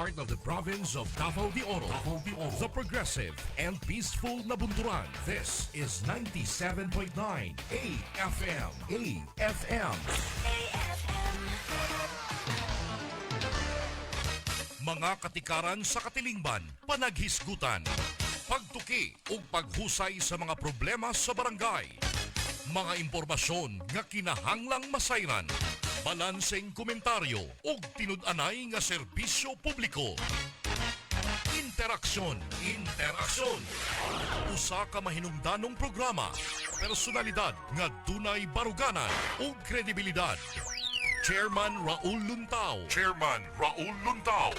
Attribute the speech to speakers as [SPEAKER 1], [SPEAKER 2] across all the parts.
[SPEAKER 1] Part of the province of Davao de Oro. Davao de Oro. The progressive and peaceful Nabunturan. This is 97.9 AFM. AFM. Mga katikaran sa katilingban, panaghisgutan, pagtuki ug paghusay sa mga problema sa barangay. Mga impormasyon nga kinahanglang masayran. Balanseng komentaryo ug tinud-anay nga serbisyo publiko. Interaksyon, interaksyon. Usa ka mahinungdanong programa, personalidad nga dunay baruganan ug kredibilidad. Chairman Raul Luntao. Chairman Raul Luntao.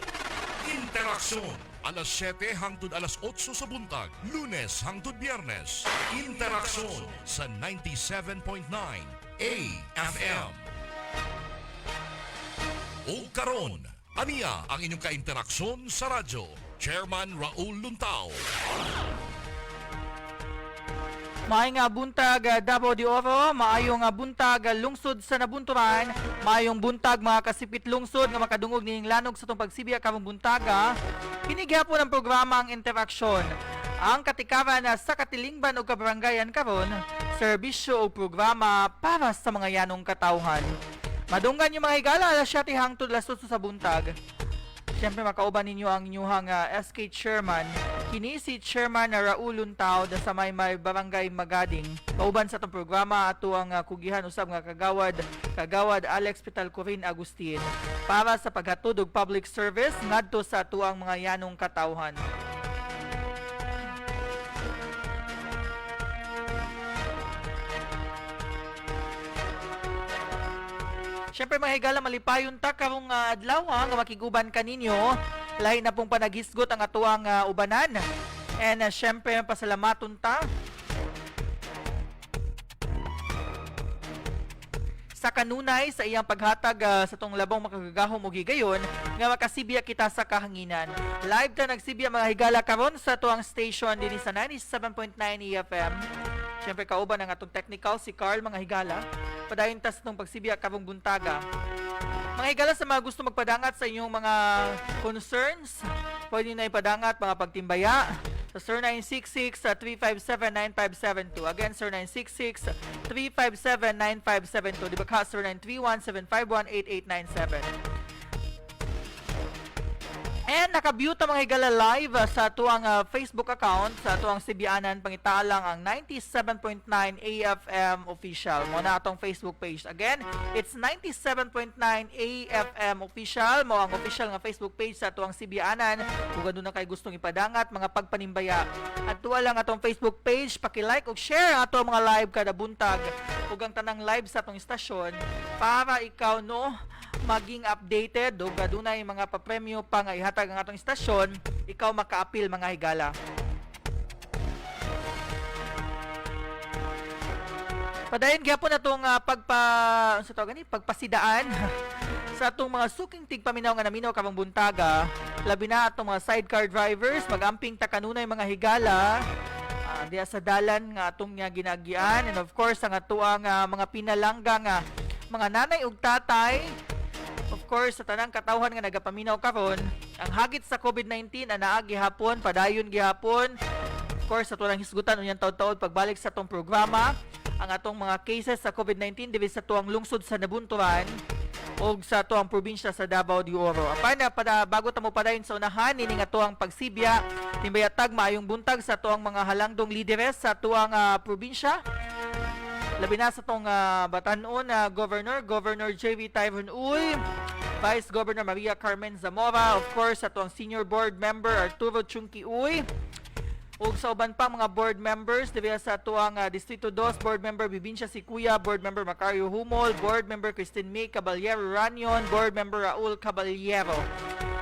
[SPEAKER 1] Interaksyon. Alas 7 hangtod alas 8 sa buntag, Lunes hangtod Biyernes. Interaksyon sa 97.9 AFM. O karon, aniya ang inyong kainteraksyon sa radyo. Chairman Raul Luntao.
[SPEAKER 2] Maayong nga buntag, Davao de Oro, maayong nga buntag, lungsod sa Nabunturan, maayong buntag mga kasipit lungsod nga makadungog nining lanog sa tong pagsibya karong buntaga. Kini gihapon ang programa ang Interaksyon. Ang katikaran sa katilingban ug kabaranggayan karon, serbisyo o programa para sa mga yanong katawhan. Madunggan yung mga higala alas 7 hangtod alas 8 sa buntag. Siyempre makauban ninyo ang inyuhang SK Chairman. Kini si Chairman na Raul Luntao da sa may may Barangay Magading. Kauban sa atong programa ato ang kugihan usab nga kagawad, Kagawad Alex Petalcorin Agustin, para sa paghatod og public service ngadto sa atuang mga yanong katawhan. Siyempre mga higala, malipayon ta karong adlaw ha, nga makiguban kaninyo. Lahi na pong panaghisgot ang atuang ubanan. And siyempre pasalamaton ta sa kanunay sa iyang paghatag sa tong labong makagagahom og higayon nga makasibya kita sa kahanginan. Live ta nagsibya mga higala karon sa tuang station dinhi sa 97.9 EFM. Siyempre kauban ang atong technical si Carl mga higala. Padayon tas nung pagsibya karong buntaga. Mga higala, sa mga gusto magpadangat sa inyong mga concerns, pwede na ipadangat mga pagtimbaya sa 0966 357 9572. Again, 0966 357 9572. Di ba ka 0931 751 8897. And naka-view ta mga higala live sa tuang Facebook account sa tuang Sibianan. Pangitaa lang ang 97.9 AFM Official. Mo na atong Facebook page. Again, it's 97.9 AFM Official. Mo ang official nga Facebook page sa tuang Sibianan. Kung aduna kay gustong ipadangat mga pagpanimbaya, at tuwa lang atong Facebook page, paki-like ug share ang atong mga live kada buntag ug ang tanang live sa atong istasyon para ikaw no maging updated ug adunay mga papremyo pa nga ihatag ang atong istasyon, ikaw makaapil mga higala. Padayon gyapon atong pagpa unsa tawag gani pagpasidaan sa atong mga suking tigpaminaw nga naminaw karong buntaga, labi na atong mga sidecar drivers. Magamping ta kanunay mga higala diya sa dalan nga atong nga ginagian, and of course ang atuang mga pinalangga nga mga nanay ug tatay. Of course, sa tanang katawhan nga nagapaminaw karon, ang hagit sa COVID-19 anaa gihapon, padayon gihapon. Of course, sa tulang hisgutan unyang taud-taud pagbalik sa atong programa, ang atong mga cases sa COVID-19 diri sa tuang lungsod sa Nabunturan o sa tuang probinsya sa Davao de Oro. Apan na pada bago ta mo padayon sa unahan nining atuang pagsibya, timbayatag maayong buntag sa tuang mga halangdong lideres sa tuang probinsya. Labi na sa tong Batanon na Governor, Governor JV Tyron Uy, Vice Governor Maria Carmen Zamora, of course sa tuang Senior Board Member Arturo Chunky Uy, ug sa uban pang mga board members diri sa tuang Distrito 2, Board Member Bibinsya Sikuya, Board Member Macario Humol, Board Member Christine May Caballero Ranyon, Board Member Raul Caballero.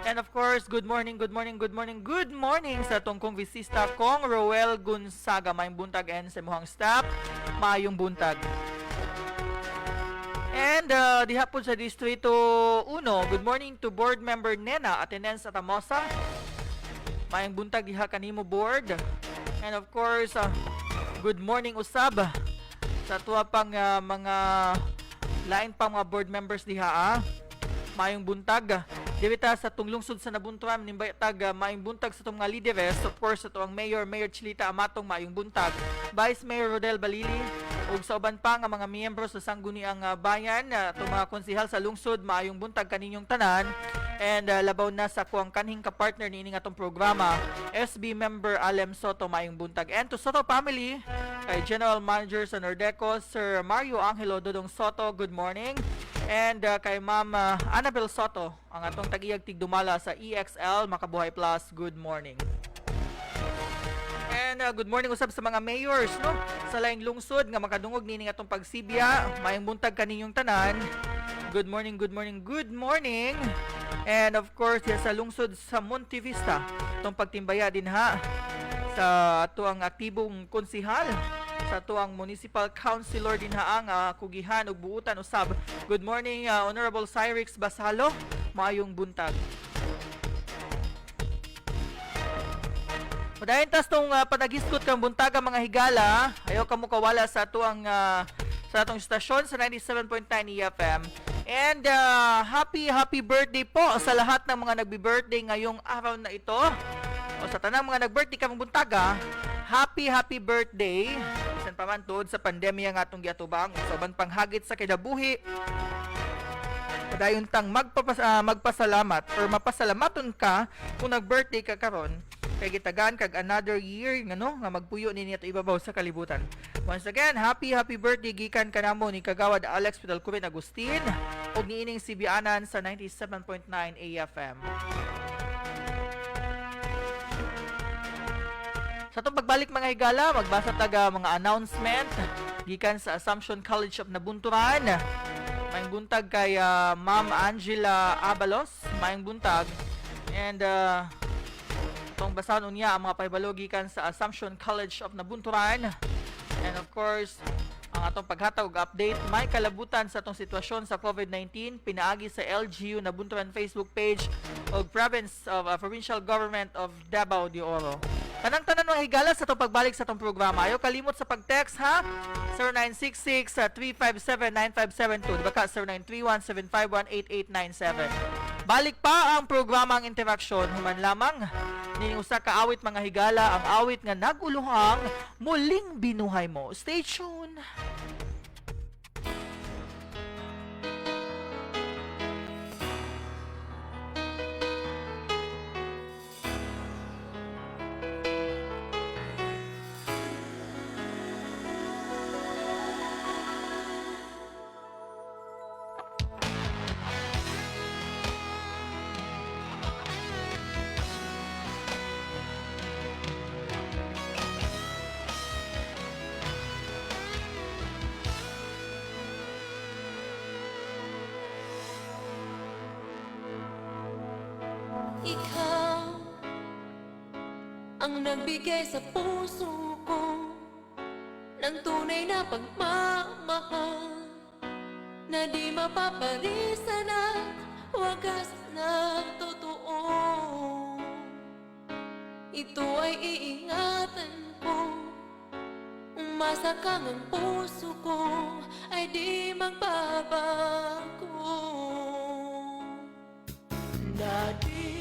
[SPEAKER 2] And of course, good morning, good morning, good morning, good morning sa atong kongresista Kong Roel Gonzaga. Maayong buntag and sa imuhang staff, maayong buntag. And diha po sa Distrito 1, good morning to Board Member Nena Atenens Atamosa. Maayong buntag diha kanimo, board. And of course, good morning usab sa tuwa pang mga lain pang mga board members diha ah. Maayong buntag. Diri ta sa atong lungsod sa Nabunturan, nimbay tag maayong buntag sa atong mga lideres. Of course, ato ang Mayor, Mayor Chilita Amatong, maayong buntag. Vice Mayor Rodel Balili, ug sa uban pa nga mga miyembro sa Sangguniang Bayan, atong mga konsehal sa lungsod, maayong buntag kaninyong tanan. And labaw na sa akuang kanhing kapartner niini nga atong programa, SB member Alem Soto, maayong buntag. And to Soto family, kay General Manager sa Nordeco, Sir Mario Angelo Dodong Soto, good morning. And kay Ma'am Annabel Soto, ang atong tagiyag tigdumala sa EXL Makabuhay Plus, good morning. And good morning usab sa mga mayors, no, sa laing lungsod nga makadungog niini atong pagsibya. Maayong buntag kaninyong tanan. Good morning, good morning, good morning. And of course, diya sa lungsod sa Monte Vista, atong pagtimbaya din ha sa atuang aktibong konsihal, sa atuang municipal councilor din ha ang kugihan ug buutan usab. Good morning, Honorable Cyrix Basalo. Maayong buntag. Padayon tas tong panagisgot kang buntaga, mga higala. Ayaw ka mo kawala sa atong istasyon sa 97.9 EFM. And happy happy birthday po sa lahat ng mga nagbi-birthday ngayong araw na ito. O sa tanang mga nag-birthday karong buntaga, happy happy birthday. Bisan pa man tuod sa pandemya nga atong giatubang ug sa uban pang hagit sa kinabuhi, padayon tang magpasalamat or mapasalamaton ka kung nag-birthday ka karon kay gitagaan kag another year nga, no, nga magpuyo nini ato ibabaw sa kalibutan. Once again, happy happy birthday gikan kanamo ni Kagawad Alex Pidalcuben Agustin ug niining sibianan sa 97.9 AFM. Sa atong pagbalik, mga higala, magbasa taga mga announcement gikan sa Assumption College of Nabunturan. Maayong buntag kay Ma'am Angela Abalos, maayong buntag. And atong basahon unya ang mga pahibalo gikan sa Assumption College of Nabunturan. And of course, ang atong paghatag og update may kalabutan sa atong sitwasyon sa COVID-19 pinaagi sa LGU Nabunturan Facebook page ug province of Provincial Government of Davao de Oro. Tanang tanan, mga higala, sa atong pagbalik sa atong programa. Ayaw kalimot sa pag-text ha. 0966 357 9572. Di ba ka 0931 751 8897. Balik pa ang programang interaksyon human lamang ning usa ka awit, mga higala, ang awit nga naguluhang Muling Binuhay Mo. Stay tuned.
[SPEAKER 3] Ikaw ang nagbigay sa puso ko ng tunay na pagmamahal na di mapaparisan at wagas na totoo. Ito ay iingatan ko. Umasa kang ang puso ko ay di magbabago. Dati,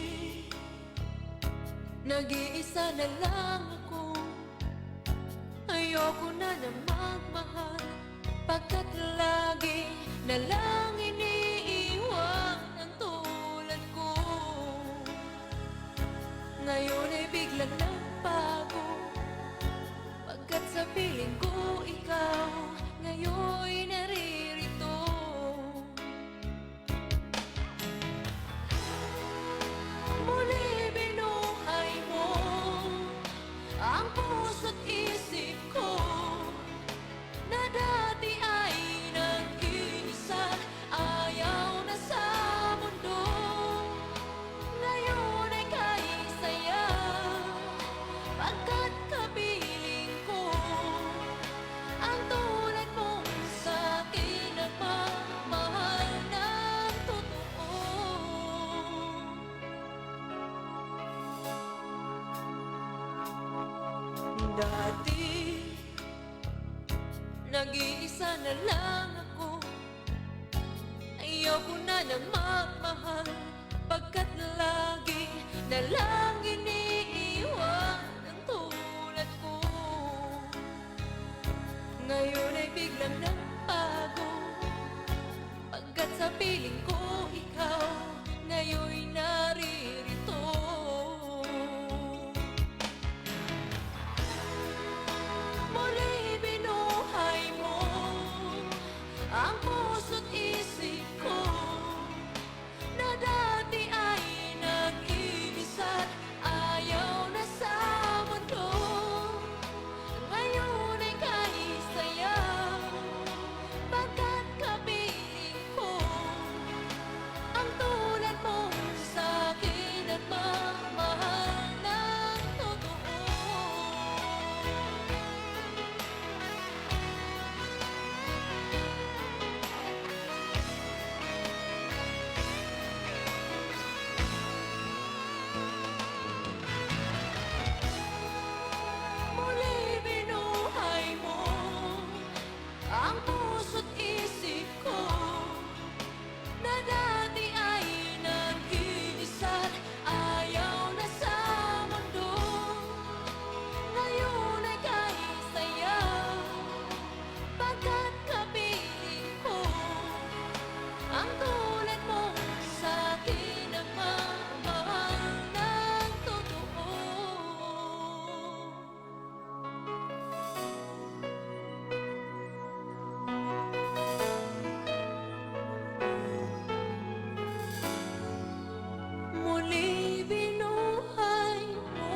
[SPEAKER 3] nag-iisa na lang ako. Ayoko na na magmahal pagkat lagi na lang iniiwan ang tulad ko. Ngayon ay biglang nagbago pagkat sa piling ko ikaw ngayon'y naririto. Muli binuhay mo ang puso't isip ko na dati ay nag-iisa, ayaw na sa mundo. Ngayon ay kay saya pagkat kapiling ko ang tulad mong sa'kin nagmamahal ng totoo. Dati, nag-iisa na lang ako. Ayoko na na magmahal. na lang iniiwan ang tulad ko. Ngayon ay biglang nagbago, pagkat sa piling ko ikaw ngayon'y naririto. Muli binuhay mo ang puso't isip ko na dati ay nag-iisa't ayaw na sa mundo. Ngayon ay kay saya pagkat kapiling ko ang tulad mo sa akin at mamahal ng totoo. Muli binuhay mo ang puso't isip ko na dati ay nag-iisa't ayaw na sa mundo. Ngayon ay kay saya pagkat kapiling ko ang tulad mo sa akin ang mamahal ng totoo. Muli binuhay mo.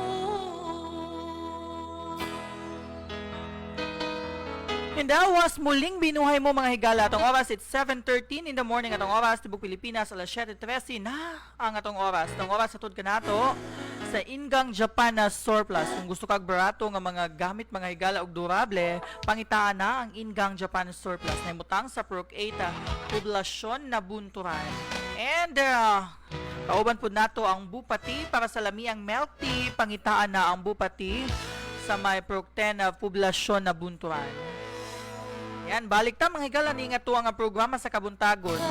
[SPEAKER 2] And that was Muling Binuhay Mo, mga higala. Atong oras, it's 7:13 in the morning. Atong oras, tibok Pilipinas, alas 7:13 na ang atong oras. Atong oras, atod kanato sa Ingang Japan na Surplus. Kung gusto kag barato nga mga gamit, mga higala, ug durable, pangitaan na ang Ingang Japan Surplus. Nahimutang sa Purok 8, Poblasyon na Bunturan. And kauban po nato ang Bupati para sa lamiang milk tea. Pangitaan na ang Bupati sa may Purok 10, Poblasyon na Bunturan. Yan, balik ta, mga higala, ni nga tuwa nga programa sa kabuntagon.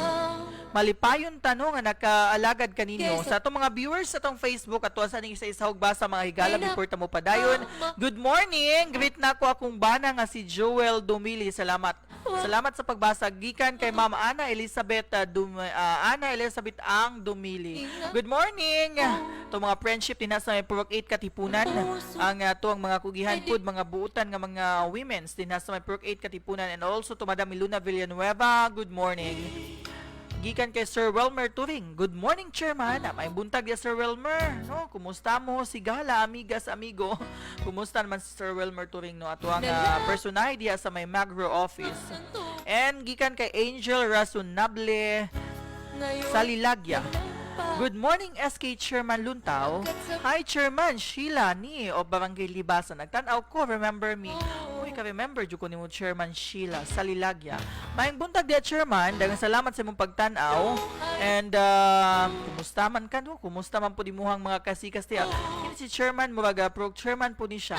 [SPEAKER 2] Malipayon tanong nga nakaalagad kaninyo sa atong mga viewers sa atong Facebook at tuwa sa ning isa-isa og basa, mga higala, before ta mo padayon. Good morning. Greet na ko akong bana nga si Joel Dumili. Salamat. Salamat sa pagbasa gikan kay Ma'am Ana Elizabeth Ana Elizabeth Ang Dumili. Good morning. To mga friendship din sa may Purok 8 Katipunan. Ang tuang mga kugihan pud mga buutan nga mga women's din sa may Purok 8 Katipunan and also to Madam Miluna Villanueva. Good morning. Gikan kay Sir Wilmer Turing. Good morning, Chairman. May buntag ya, Sir Wilmer. No, kumusta mo? Sigala, amigas, amigo. Kumusta naman si Sir Wilmer Turing, no? Ato ang personahe diya sa may Magro office. And gikan kay Angel Rasunable Salilagya. Good morning, SK Chairman Luntao. Hi, Chairman Sheila ni o Barangay Libasan. Nagtanaw ko, remember me. Uy, ka-remember jud ko nimo, Chairman Sheila Salilagya. Maayong buntag diya, Chairman. Daghang salamat sa imong pagtan-aw. And kumusta man ka, no? Kumusta man po dimuhang mga kasikas tiya? Kini si Chairman, murag pro chairman po ni siya.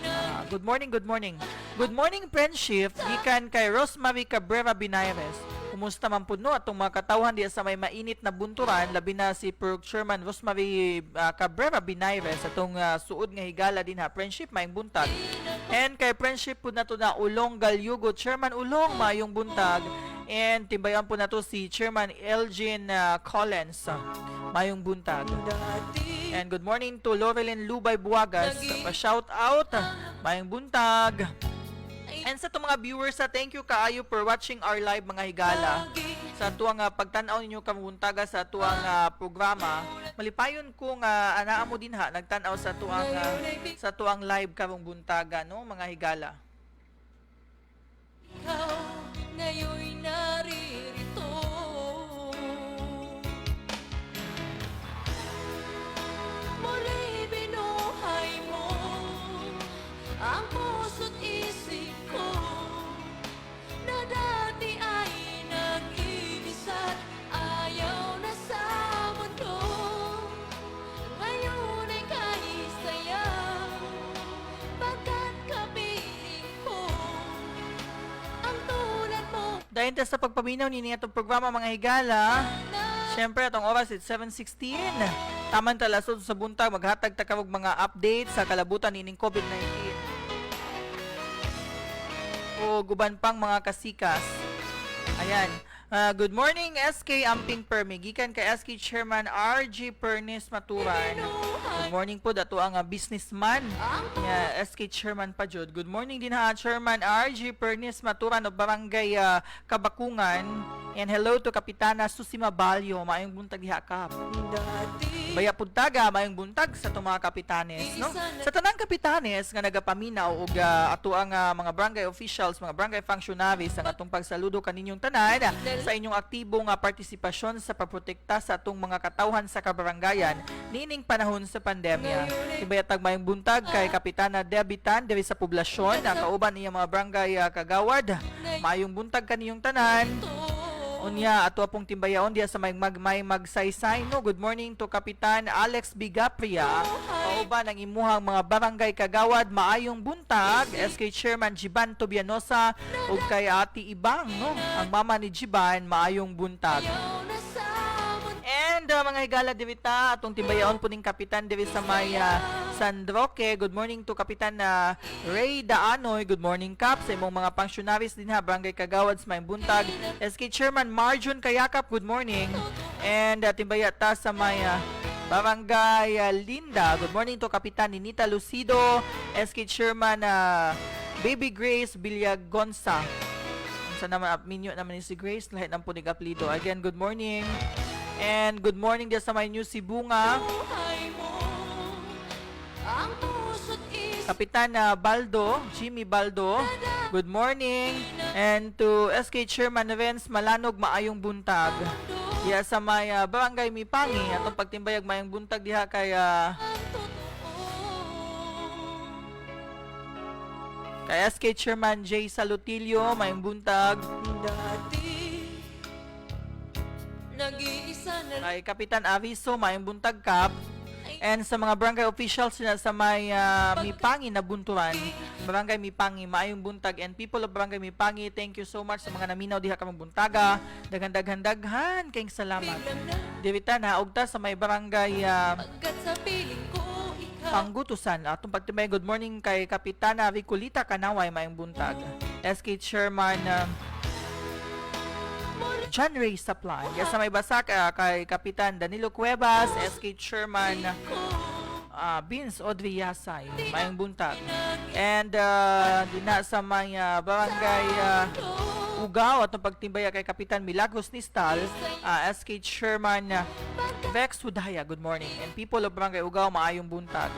[SPEAKER 2] Ah, good morning, good morning. Good morning, friendship. Gikan kay Rosemary Cabrera Binaires. Kumusta man po no atong mga katawhan diya sa may mainit na Bunturan, labi na si Pro Chairman Rosemary Cabrera Binaires, atong suod nga higala din ha. Friendship, maayong buntag. And kay friendship po nato na Ulong Galyugo, Chairman Ulong, maayong buntag. And timbayan po nato si Chairman Elgin Collins, maayong buntag. And good morning to Laurelyn Lubay Buagas. Pa-shout out. Maayong buntag. And sa itong mga viewers, sa thank you kaayo for watching our live, mga higala. Sa tuwang pagtan-aw ninyo kabuntaga sa tuwang programa, malipayon ko nga anaa mo din ha nagtan-aw sa tuwang live karong buntaga, no, mga higala.
[SPEAKER 3] Ikaw ngayon'y naririto. Muli binuhay mo ang puso't isip ko na dati ay nag-iisa't ayaw na sa mundo. Ngayon ay kay saya pagkat kapiling ko ang tulad mo
[SPEAKER 2] Dahil ta sa pagpaminaw nini atong programa, mga higala.
[SPEAKER 3] Na
[SPEAKER 2] Siyempre, atong oras it's 7:16. Taman ta alas 8 sa buntag, maghatag ta kamog mga update sa kalabutan nining COVID-19 o guban pang mga kasikas. Ayan. Good morning, SK Amping Permi. Gikan kay SK Chairman RG Pernis Maturan. Good morning po, dato ang businessman. Yeah, SK Chairman pa jud. Good morning din ha, Chairman RG Pernis Maturan of Barangay Kabakungan. And hello to Kapitana Susima Balyo. Maayong buntag diha, Kap.
[SPEAKER 3] Dati
[SPEAKER 2] Baya puntaga, maayong buntag sa itong mga kapitanes, no? Sa tanang kapitanes nga nagapaminaw og ato ang mga barangay officials, mga barangay functionaries, ang atong pagsaludo kaninyong tanan sa inyong aktibo nga partisipasyon sa pagprotekta sa atong mga katawhan sa kabarangayan niining panahon sa pandemya. Ibayatag maayong buntag kay Kapitana Debbie Tan diri sa poblasyon, ang kauban niya mga barangay kagawad. Maayong buntag kaniyong tanan. Unya, ato pong timbayaon diya sa may magsaysay, no. Good morning to Kapitan Alex Bigapria. Kauban ang imuhang mga barangay kagawad, maayong buntag. SK Chairman Jiban Tobianosa ug kay Ate Ibang, no. Ang mama ni Jiban, maayong buntag.
[SPEAKER 3] Ayaw na sa mundo.
[SPEAKER 2] And mga higala dirita, atong timbayaon po ning kapitan diri sa may San Roque. Good morning to Kapitan na Ray Daanoy. Good morning, Kap, sa imong mga functionaries din ha, barangay kagawad sa may buntag. SK Chairman Marjun Kayakap, good morning. And timbaya ta sa may Barangay Linda. Good morning to Kapitan Ninita Lucido, SK Chairman Baby Grace Villagonsa. Sa naman minyo naman ni si Grace lahat ng punig aplido. Again, good morning. And good morning diya sa may New Sibunga.
[SPEAKER 3] Buhay mo ang puso't isip.
[SPEAKER 2] Kapitan Baldo, Jimmy Baldo. Good morning. And to SK Chairman Renz Malanog, maayong buntag. Diya sa may Barangay Mipangi, atong pagtimbayag, maayong buntag diha kay
[SPEAKER 3] Ang totoo.
[SPEAKER 2] kay SK Chairman Jay Salutillo, maayong buntag.
[SPEAKER 3] Dati nag-iisa na
[SPEAKER 2] Kay Kapitan Aviso, maayong buntag, Kap. And sa mga barangay officials na sa may Mipangi na Bunturan, Barangay Mipangi, maayong buntag. And people of Barangay Mipangi, thank you so much sa mga naminaw diha kamong buntaga. Daghan daghan daghan kayong salamat.
[SPEAKER 3] biglang na
[SPEAKER 2] Dirita na ugta sa may barangay
[SPEAKER 3] pagkat sa piling ko ikaw
[SPEAKER 2] Panggutusan. Atong pagtibay, good morning kay Kapitana Ricolita Kanaway, maayong buntag. SK Chairman John Ray Supply. Yes, sa may Basak, kay Kapitan Danilo Cuevas, SK Chairman
[SPEAKER 3] ko
[SPEAKER 2] Vince Audrey Yasay, maayong buntag. And dina sa may barangay Ugaw, atong pagtimbaya kay Kapitan Milagros Nistal, SK Chairman Vex Hudaya, good morning. And people of Barangay Ugaw, maayong buntag.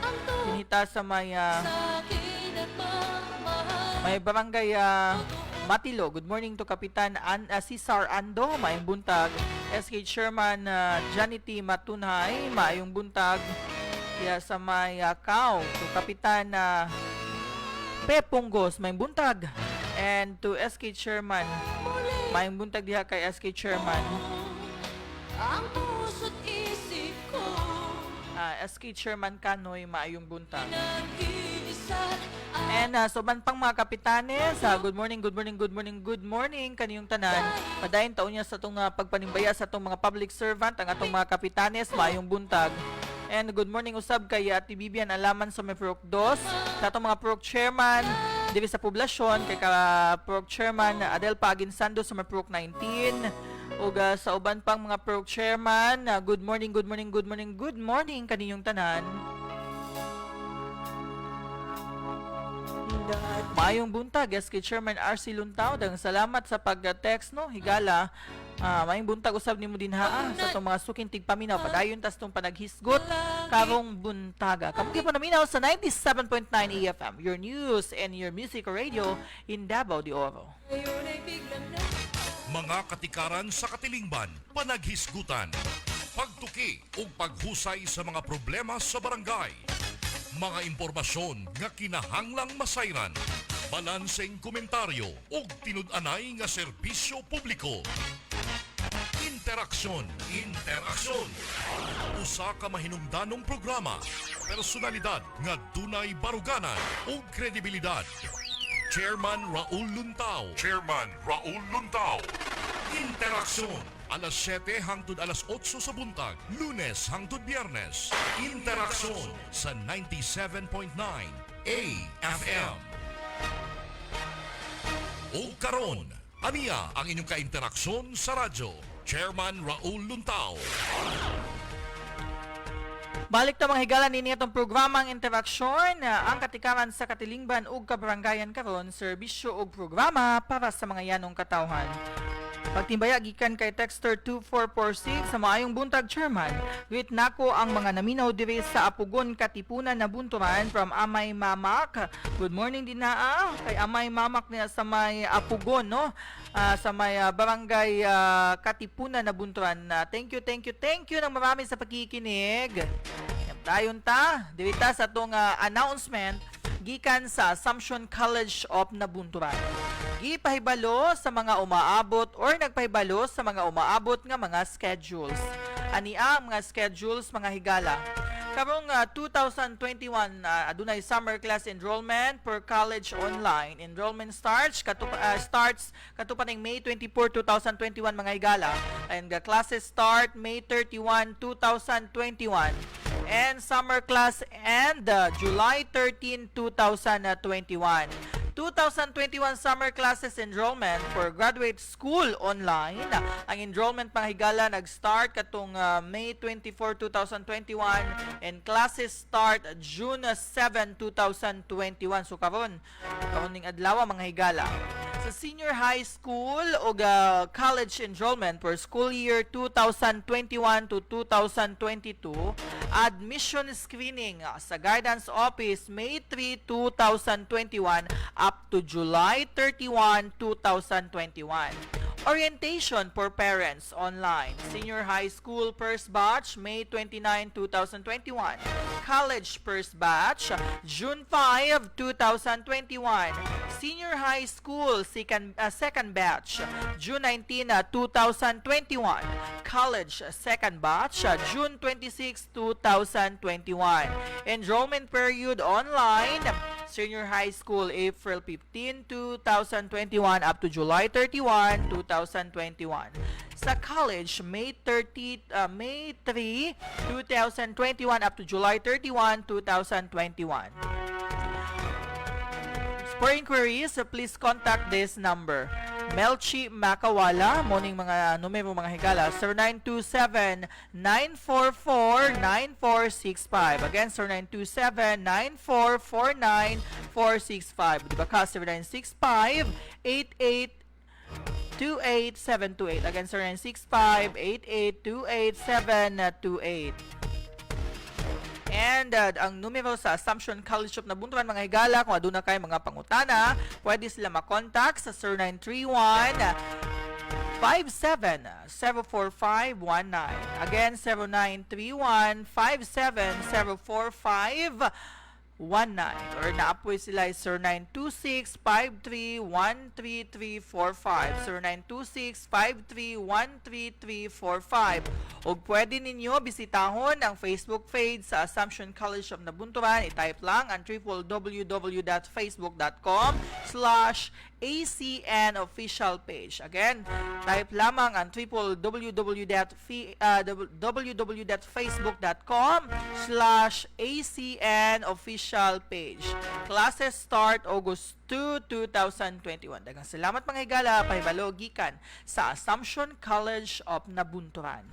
[SPEAKER 2] Dinhita sa may
[SPEAKER 3] sa akin at mamahal.
[SPEAKER 2] may barangay Matilo. Good morning to Kapitan Cesar Ando, maayong buntag. SK Chairman Janity Matunhay, maayong buntag. Kaya sa may Kao, to Kapitan Peponggos, maayong buntag. And to SK Chairman, maayong buntag diha kay SK Chairman.
[SPEAKER 3] Ang puso't isip ko
[SPEAKER 2] SK Chairman Kanoy, maayong buntag.
[SPEAKER 3] nag-iisa.
[SPEAKER 2] And sa uban pang mga kapitanes, good morning, good morning, good morning, good morning kaniyong tanan. Padayon taon niya sa itong pagpanimbaya sa atong mga public servant, ang atong mga kapitanes, maayong buntag. And good morning usab kay Ate Bibian Alaman sa may Purok Dos, sa atong mga Purok Chairman diri sa poblasyon, kay ka Purok Chairman Adel Paginsando sa may Purok 19, ug sa uban pang mga Purok Chairman, good morning, good morning, good morning, good morning kaninyong tanan. Maayong buntag, SK Chairman RC Luntao. Daghang salamat sa pag-text, no, higala. Maayong buntag usab nimo din ha sa atong mga suking tigpaminaw. Padayon tas tong panaghisgot karong buntaga. Kamo gyud po naminaw sa 97.9 AFM, your news and your music radio in Davao de Oro.
[SPEAKER 3] Ngayon ay biglang na
[SPEAKER 1] Mga katikaran sa katilingban, panaghisgutan, pagtuki ug paghusay sa mga problema sa barangay. Mga impormasyon nga kinahanglang masayran, balanseng komentaryo ug tinud-anay nga serbisyo publiko. Interaksyon, interaksyon. Usa ka mahinungdanong programa, personalidad nga dunay baruganan ug kredibilidad. Chairman Raul Luntao. Chairman Raul Luntao. Interaksyon. Alas 7 hangtod alas 8 sa buntag, Lunes hangtod Biyernes. Interaksyon sa 97.9 AFM. Ug karon, aniya ang inyong kainteraksyon sa radyo, Chairman Raul Luntao.
[SPEAKER 2] Balik ta, mga higala, nini atong programang Interaksyon, ang katikaran sa katilingban ug kabarangayan karon, serbisyo ug programa para sa mga yanong katawhan. Pagtimbaya gikan kay texter 2446 sa "Maayong buntag, Chairman. Greet nako ang mga naminaw diri sa Apugon, Katipunan, Nabunturan from Amay Mamak." Good morning din naa kay Amay Mamak niya sa may Apugon, no? Sa may barangay Katipunan, Nabunturan. Thank you, thank you, thank you ng marami sa pakikinig. Dayon ta, diri ta sa atong announcement gikan sa Assumption College of Nabunturan. Gipahibalo sa mga umaabot or nagpahibalo sa mga umaabot nga mga schedules. Ani ang mga schedules, mga higala. Karong 2021, adunay summer class enrollment per college online. Enrollment starts kato pa ning May 24, 2021, mga higala. And the classes start May 31, 2021 and summer class end July 13, 2021. 2021 summer classes enrollment for graduate school online. Ang enrollment, mga higala, nag-start katong May 24, 2021 and classes start June 7, 2021. So karon ning adlaw, mga higala. Sa senior high school o college enrollment for school year 2021 to 2022, admission screening sa guidance office May 3, 2021 up to July 31, 2021. Orientation for parents online. Senior high school first batch, May 29, 2021. College first batch, June 5, 2021. Senior high school second batch, June 19, 2021. College second batch, June 26, 2021. Enrollment period online. Senior high school, April 15, 2021 up to July 31, 2021. Sa college, May 30, May 3, 2021 up to July 31, 2021. For inquiries, please contact this number. Melchi Makawala, mao ning mga numero, mga higala, 0927-944-9465. Again, 0927-944-9465. Di ba ka, 0965-88 28728. Again, 0965-8828-728. And ang numero sa Assumption College of Nabunturan, mga higala, kung aduna kay mga pangutana, pwede sila makontak sa 0931 57 74519. Again, 0931 57 745 19 or naapoy sila ay 0926 53 13345, 0926 53 13345, ug pwede ninyo bisitahon ang Facebook page sa Assumption College of Nabunturan. I-type lang ang www.facebook.com/ACNofficialpage. Again, type lamang ang www.facebook.com/ACNofficialpage. Classes start August 2, 2021. Daghang salamat, mga higala, pahibalo gikan sa Assumption College of Nabunturan.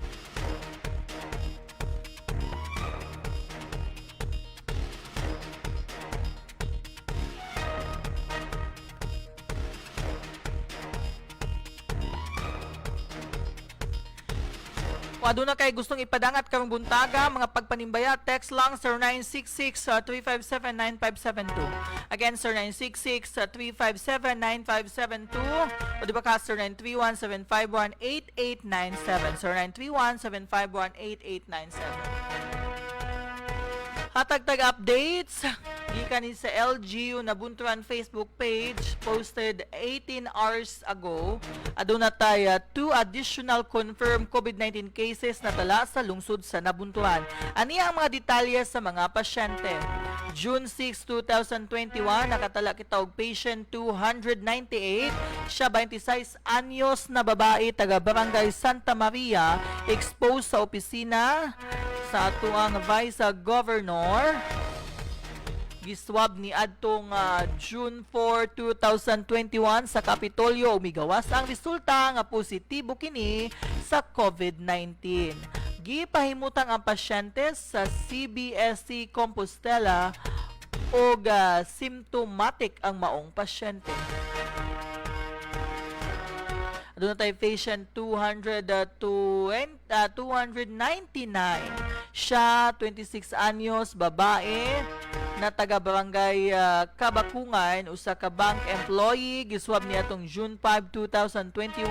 [SPEAKER 2] Kung aduna kay gustong ipadangat karong buntaga, mga pagpanimbaya, text lang 0966 357 9572. Again, 0966 357 9572 o di ba ka 0931 751 8897, 0931 751 8897. Hatag tag updates. Gikan ni sa LGU Nabunturan Facebook page, posted 18 hours ago. Aduna tay two additional confirmed COVID-19 cases na tala sa lungsod sa Nabunturan. Ani ang mga detalye sa mga pasyente. June 6, 2021, nakatala kita og patient 298. Siya 26 anyos na babae taga Barangay Santa Maria, exposed sa opisina sa atuang Vice Governor. Giswab ni adtong June 4, 2021 sa Kapitolyo, umigawas ang resulta nga positibo kini sa COVID-19. Gipahimutang ang pasyente sa CBSC Compostela og symptomatic ang maong pasyente. Aduna tayo patient 220, 299. Siya, 26 anyos, babae, na taga Barangay Kabakungan, usa ka bank employee, giswab niya tong June 5, 2021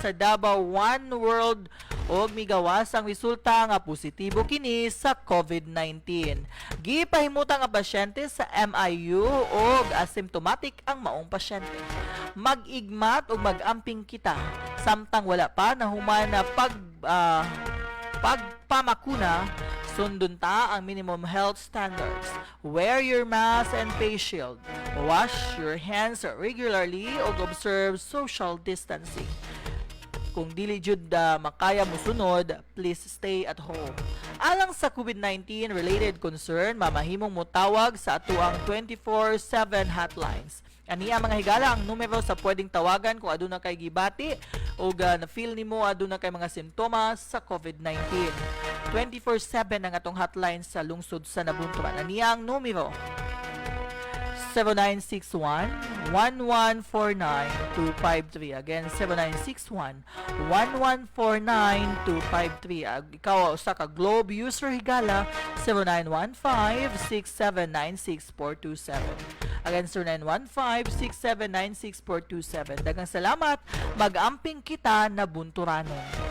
[SPEAKER 2] sa Davao One World og migawas ang resulta nga positibo kini sa COVID-19. Gipahimutang ang pasyente sa MIU og asymptomatic ang maong pasyente. Mag-igmat og mag-amping kita samtang wala pa nahuman na pagpamakuna, sundon ta ang minimum health standards. Wear your mask and face shield. Wash your hands regularly ug observe social distancing. Kung dili jud makaya musunod, please stay at home. Alang sa COVID-19 related concern, mamahimong motawag sa atuang 24/7 hotlines. Aniya, mga higala, ang numero sa pwedeng tawagan kung aduna kay gibati o na-feel nimo aduna kay mga simptomas sa COVID-19. 24/7 ang atong hotline sa lungsod sa Nabunturan. Aniya ang numero: 7961-1149-253. Again, 7961-1149-253. Ikaw, usa ka Globe user, higala, 0915-6796-427. Again, 0915-6796-427. Daghang salamat. Mag-amping kita, Nabunturanon.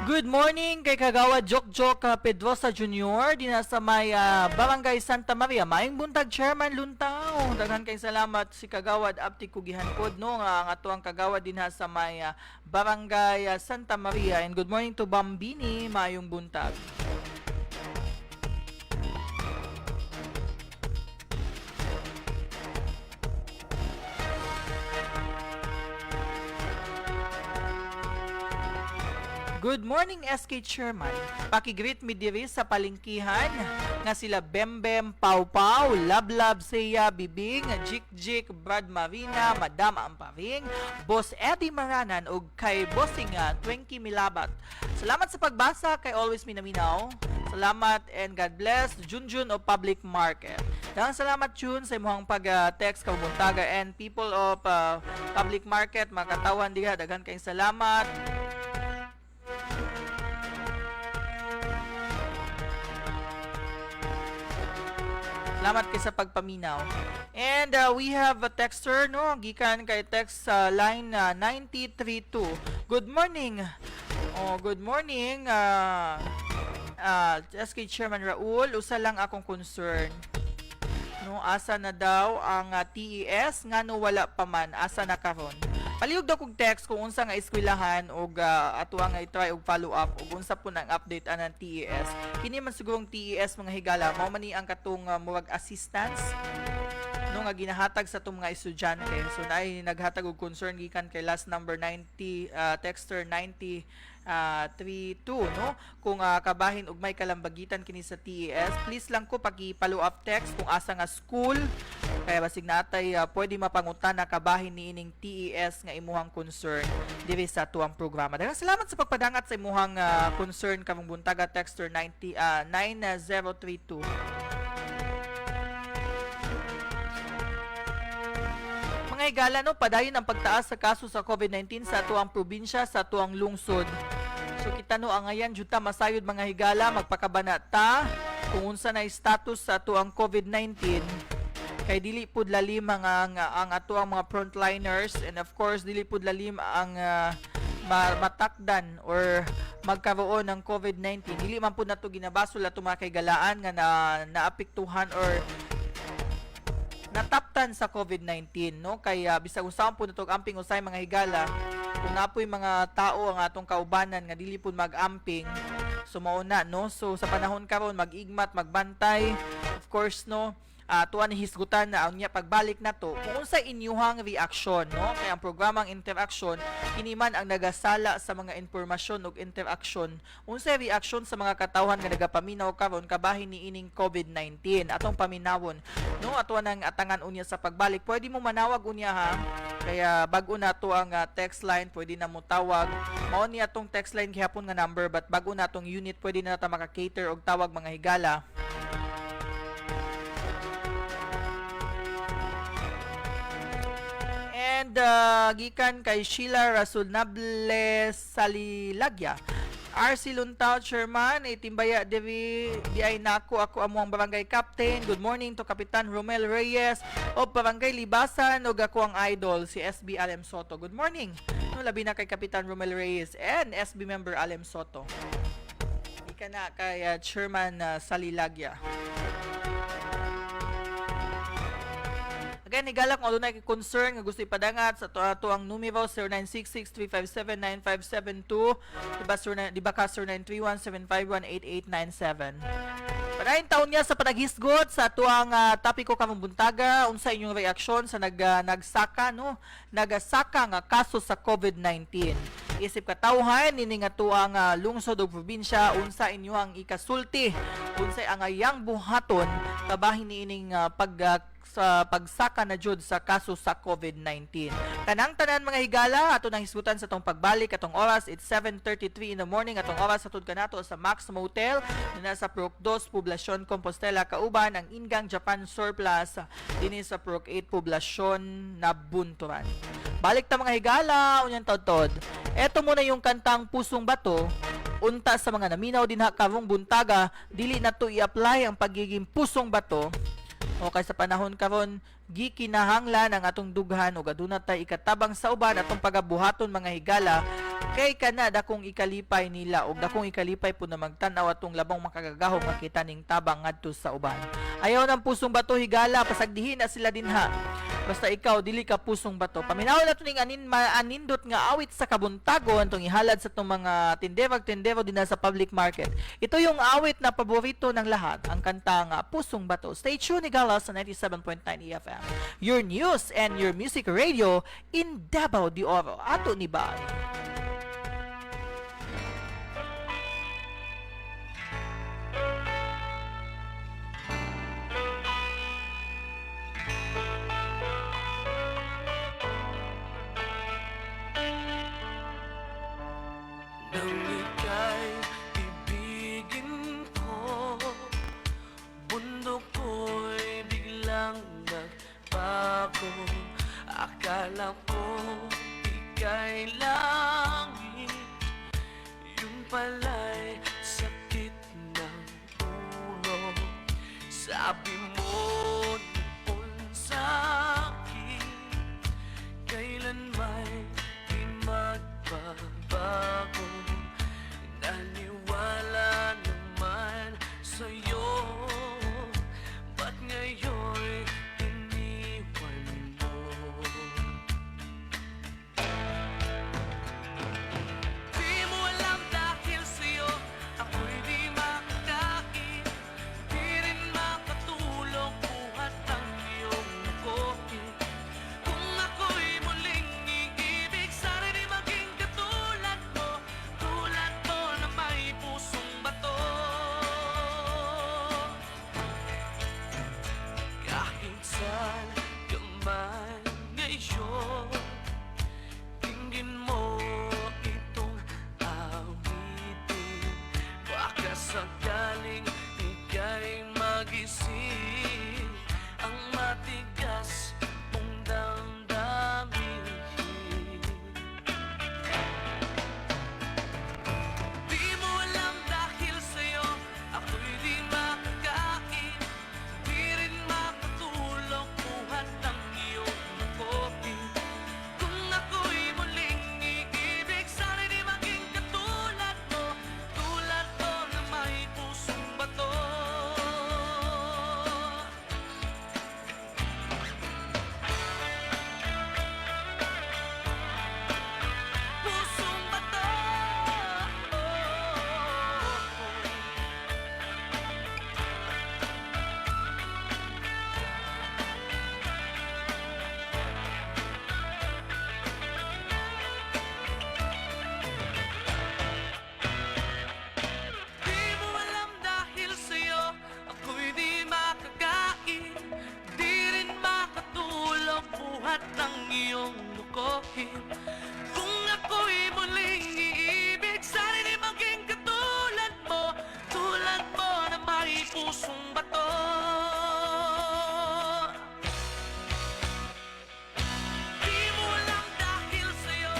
[SPEAKER 2] Good morning kay Kagawad Jok Jok Pedrosa Jr. Dina sa may Barangay Santa Maria. Maayong buntag, Chairman Luntao. Daghan kay salamat si Kagawad Apti Kugihan pod, no, nga ang atuang kagawad dinha sa may Barangay Santa Maria. And good morning to Bambini. Maayong buntag. Good morning, SK Chairman. Paki-greet mi diri sa palingkihan nga sila Bembem, Pau Pau, Lablab, Seya, Bibing, Jik Jik, Brad Marina, Madam Amparing, Boss Eddie Maranan ug kay Bossing Twenky Milabat. Salamat sa pagbasa kay always minaminaw. Salamat and God bless, Junjun of Public Market. Daghang salamat, Jun, sa imong pag-text kabuntaga and people of Public Market, mga katawan diha, daghan kayong salamat. Salamat kay sa pagpaminaw. And we have a texter, no? Gikan kay text sa line 9032. Good morning. Oh, good morning. SK Chairman Raul, usa lang akong concern. No, asa na daw ang TES, ngano wala pa man, asa na karon? Palihog daw kog text kung unsa nga eskwelahan og ato nga i-try og follow up og unsa po nang update anang TES. Kini man sigurong TES, mga higala, mao man ni ang katong murag assistance, no, nga ginahatag sa atong mga estudyante. So naay naghatag og concern gikan kay last number 90 texter 90 32, no, kung kabahin og may kalambagitan kini sa TES. Please lang ko paki-follow up text kung asa nga school kaya basig natay pwede mapangutana kabahin ni ining TES nga imuhang concern diri sa atuang programa. Daghang salamat sa pagpadangat sa imuhang concern karong buntaga, texter 90 9032. Mga higala, no, padayon ang pagtaas sa kaso sa COVID-19 sa atuang probinsya, sa atuang lungsod. So kita, no, angayan jud ta masayod, mga higala, magpakabana ta kung unsa na status sa atuang COVID-19. Kay dili pud lalim ang ato ang mga frontliners and of course dili pud lalim ang matakdan or magkaroon ng COVID-19. Dili man pud nato ginabasol ato mga kahigalaan nga na naapektuhan or nataptan sa COVID-19, no? Kaya bisag unsaon pud nato amping usay, mga higala, kung napoy mga tao ang atong kaubanan nga dili pud mag-amping, so mao na, no? So sa panahon karon, mag-igmat, magbantay, of course, no? Tuwa ni hisgutan na unya pagbalik nato kung unsa inyuhang reaksyon, no? Kay ang programang interaksyon kini man ang nagasala sa mga impormasyon ug interaksyon, unsay reaksyon sa mga katawhan nga nagapaminaw karon kabahin ni ining COVID-19. Atong paminawon, no? Ato nang atangan unya sa pagbalik. Pwede mo manawag unya ha, kaya bag-o na to ang text line, pwede na mo tawag. Mao ni atong text line gihapon nga number, but bag-o na atong unit, pwede na ta maka-cater og tawag, mga higala. And gikan kay Sheila Rasulnable Salilagya. RC Luntao, Chairman, itimbaya diri di ay nako ako amo ang barangay captain. Good morning to Kapitan Romel Reyes o Barangay Libasan ug ako ang idol si SB Alem Soto. Good morning. No, labi na kay Kapitan Romel Reyes and SB member Alem Soto. Gikan na kay Chairman Salilagya. Again, higala, kung adunay concern nga gusto ipadangat sa ato ang numero 0966-357-9572, diba, sir, di ba ka 0931-751-8897. Padayon taon niya sa panaghisgot sa atuang topiko karong buntaga, unsa inyong reaksyon sa nagsaka, no, nagasaka nga kaso sa COVID-19 isip katawhan nini nga tuang lungsod ug probinsya? Unsa inyong ikasulti, unsay angayang buhaton kabahin niining pag sa pagsaka na jud sa kaso sa COVID-19? Kanang tanan, mga higala, ato nang hisgutan sa tong pagbalik atong oras. It's 7:33 in the morning atong oras sa kanato sa Max Motel na nasa Purok 2, Poblasyon Compostela, kauban ang Ingang Japan Surplus dinhi sa Purok 8, Poblasyon Nabunturan. Balik ta, mga higala, unyang tod. Eto muna yung kantang Pusong Bato. Unta sa mga naminaw dinha karong buntaga, dili na to i-apply ang pagiging pusong bato. O kay sa panahon karon gikinahanglan ang atong dughan ug aduna tay ikatabang sa uban atong pagabuhaton, mga higala, kay kana dakong ikalipay nila ug dakong ikalipay pud na magtan-aw atong labong makagagahom nga kita ning tabang ngadto sa uban. Ayaw ng pusong bato, higala, pasagdihin na sila dinha. Basta ikaw dili ka pusong bato. Paminaw na to ning anin maanindot nga awit sa kabuntagon tong ihalad sa tong mga tinderag tindero din sa public market. Ito yung awit na paborito ng lahat, ang kantang Pusong Bato. Stay tuned, higala, sa 97.9 EFM. Your news and your music radio in Davao de Oro. Ato ni ba?
[SPEAKER 4] Nang ika'y ibigin ko, mundo ko'y biglang nagbago. Akala ko ika'y langit, yun pala'y sakit ng ulo. Sabi mo noon sa'kin, kailan may di magbabago. Naniwala naman sa'yo, ba't ngayon'y iniwan mo? Di mo alam dahil sa'yo ako'y di makakain, di rin makatulog, buhat ang iyong koki. Kung ako'y muling iibig, sana di maging katulad mo, tulad mo na may pusong bato. Kahit saan ka man ngayon, tingin mo itong awitin. Baka sakaling ika'y magising, ang matigas mong damdamin. Di mo alam dahil sa'yo ako'y di makakain, di rin makatulog. lokohin. Kung ako'y muling iibig, sana'y di maging katulad mo, tulad mo na may pusong bato. Di mo alam dahil sa'yo,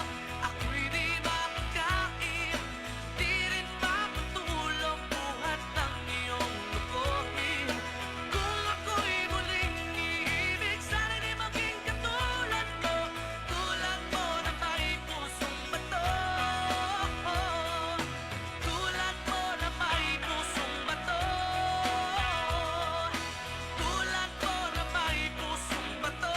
[SPEAKER 4] ako'y di makakain, di rin makatulog, buhat ng iyong lokohin. Kung ako'y muling iibig, sana'y di maging katulad mo, tulad mo na may pusong bato. Tulad mo na may pusong bato. Tulad mo na may pusong bato.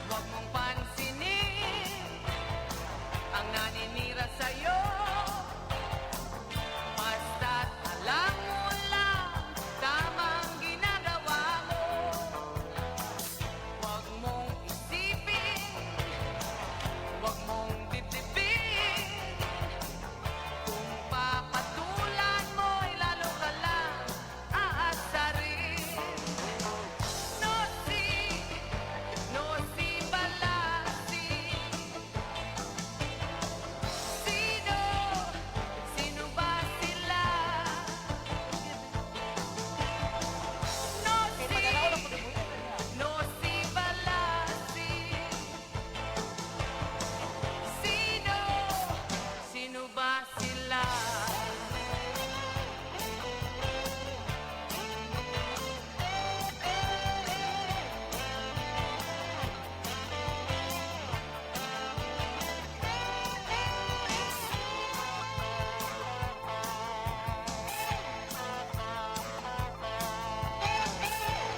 [SPEAKER 3] Huwag mong pansinin ang naninira sa'yo. Basta't alam mo lang tamang ginagawa mo. Huwag mong isipin, huwag mong dibdibin. Kung papatulan mo'y lalo ka lang aasarin. No si, no si balasi. Sino, sino ba sila? No si, no si balasi. Sino, sino ba sila?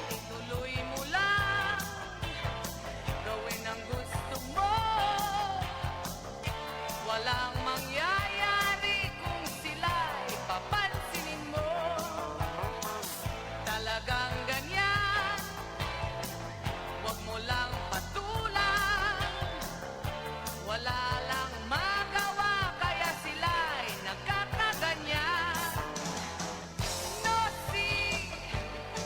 [SPEAKER 3] Ituloy mo lang, gawin ang gusto mo. Walang mangyayari kung sila'y papansinin mo. Talagang ganyan, wag mo lang patulan. Wala lang magawa kaya sila'y nagkakaganyan. No si,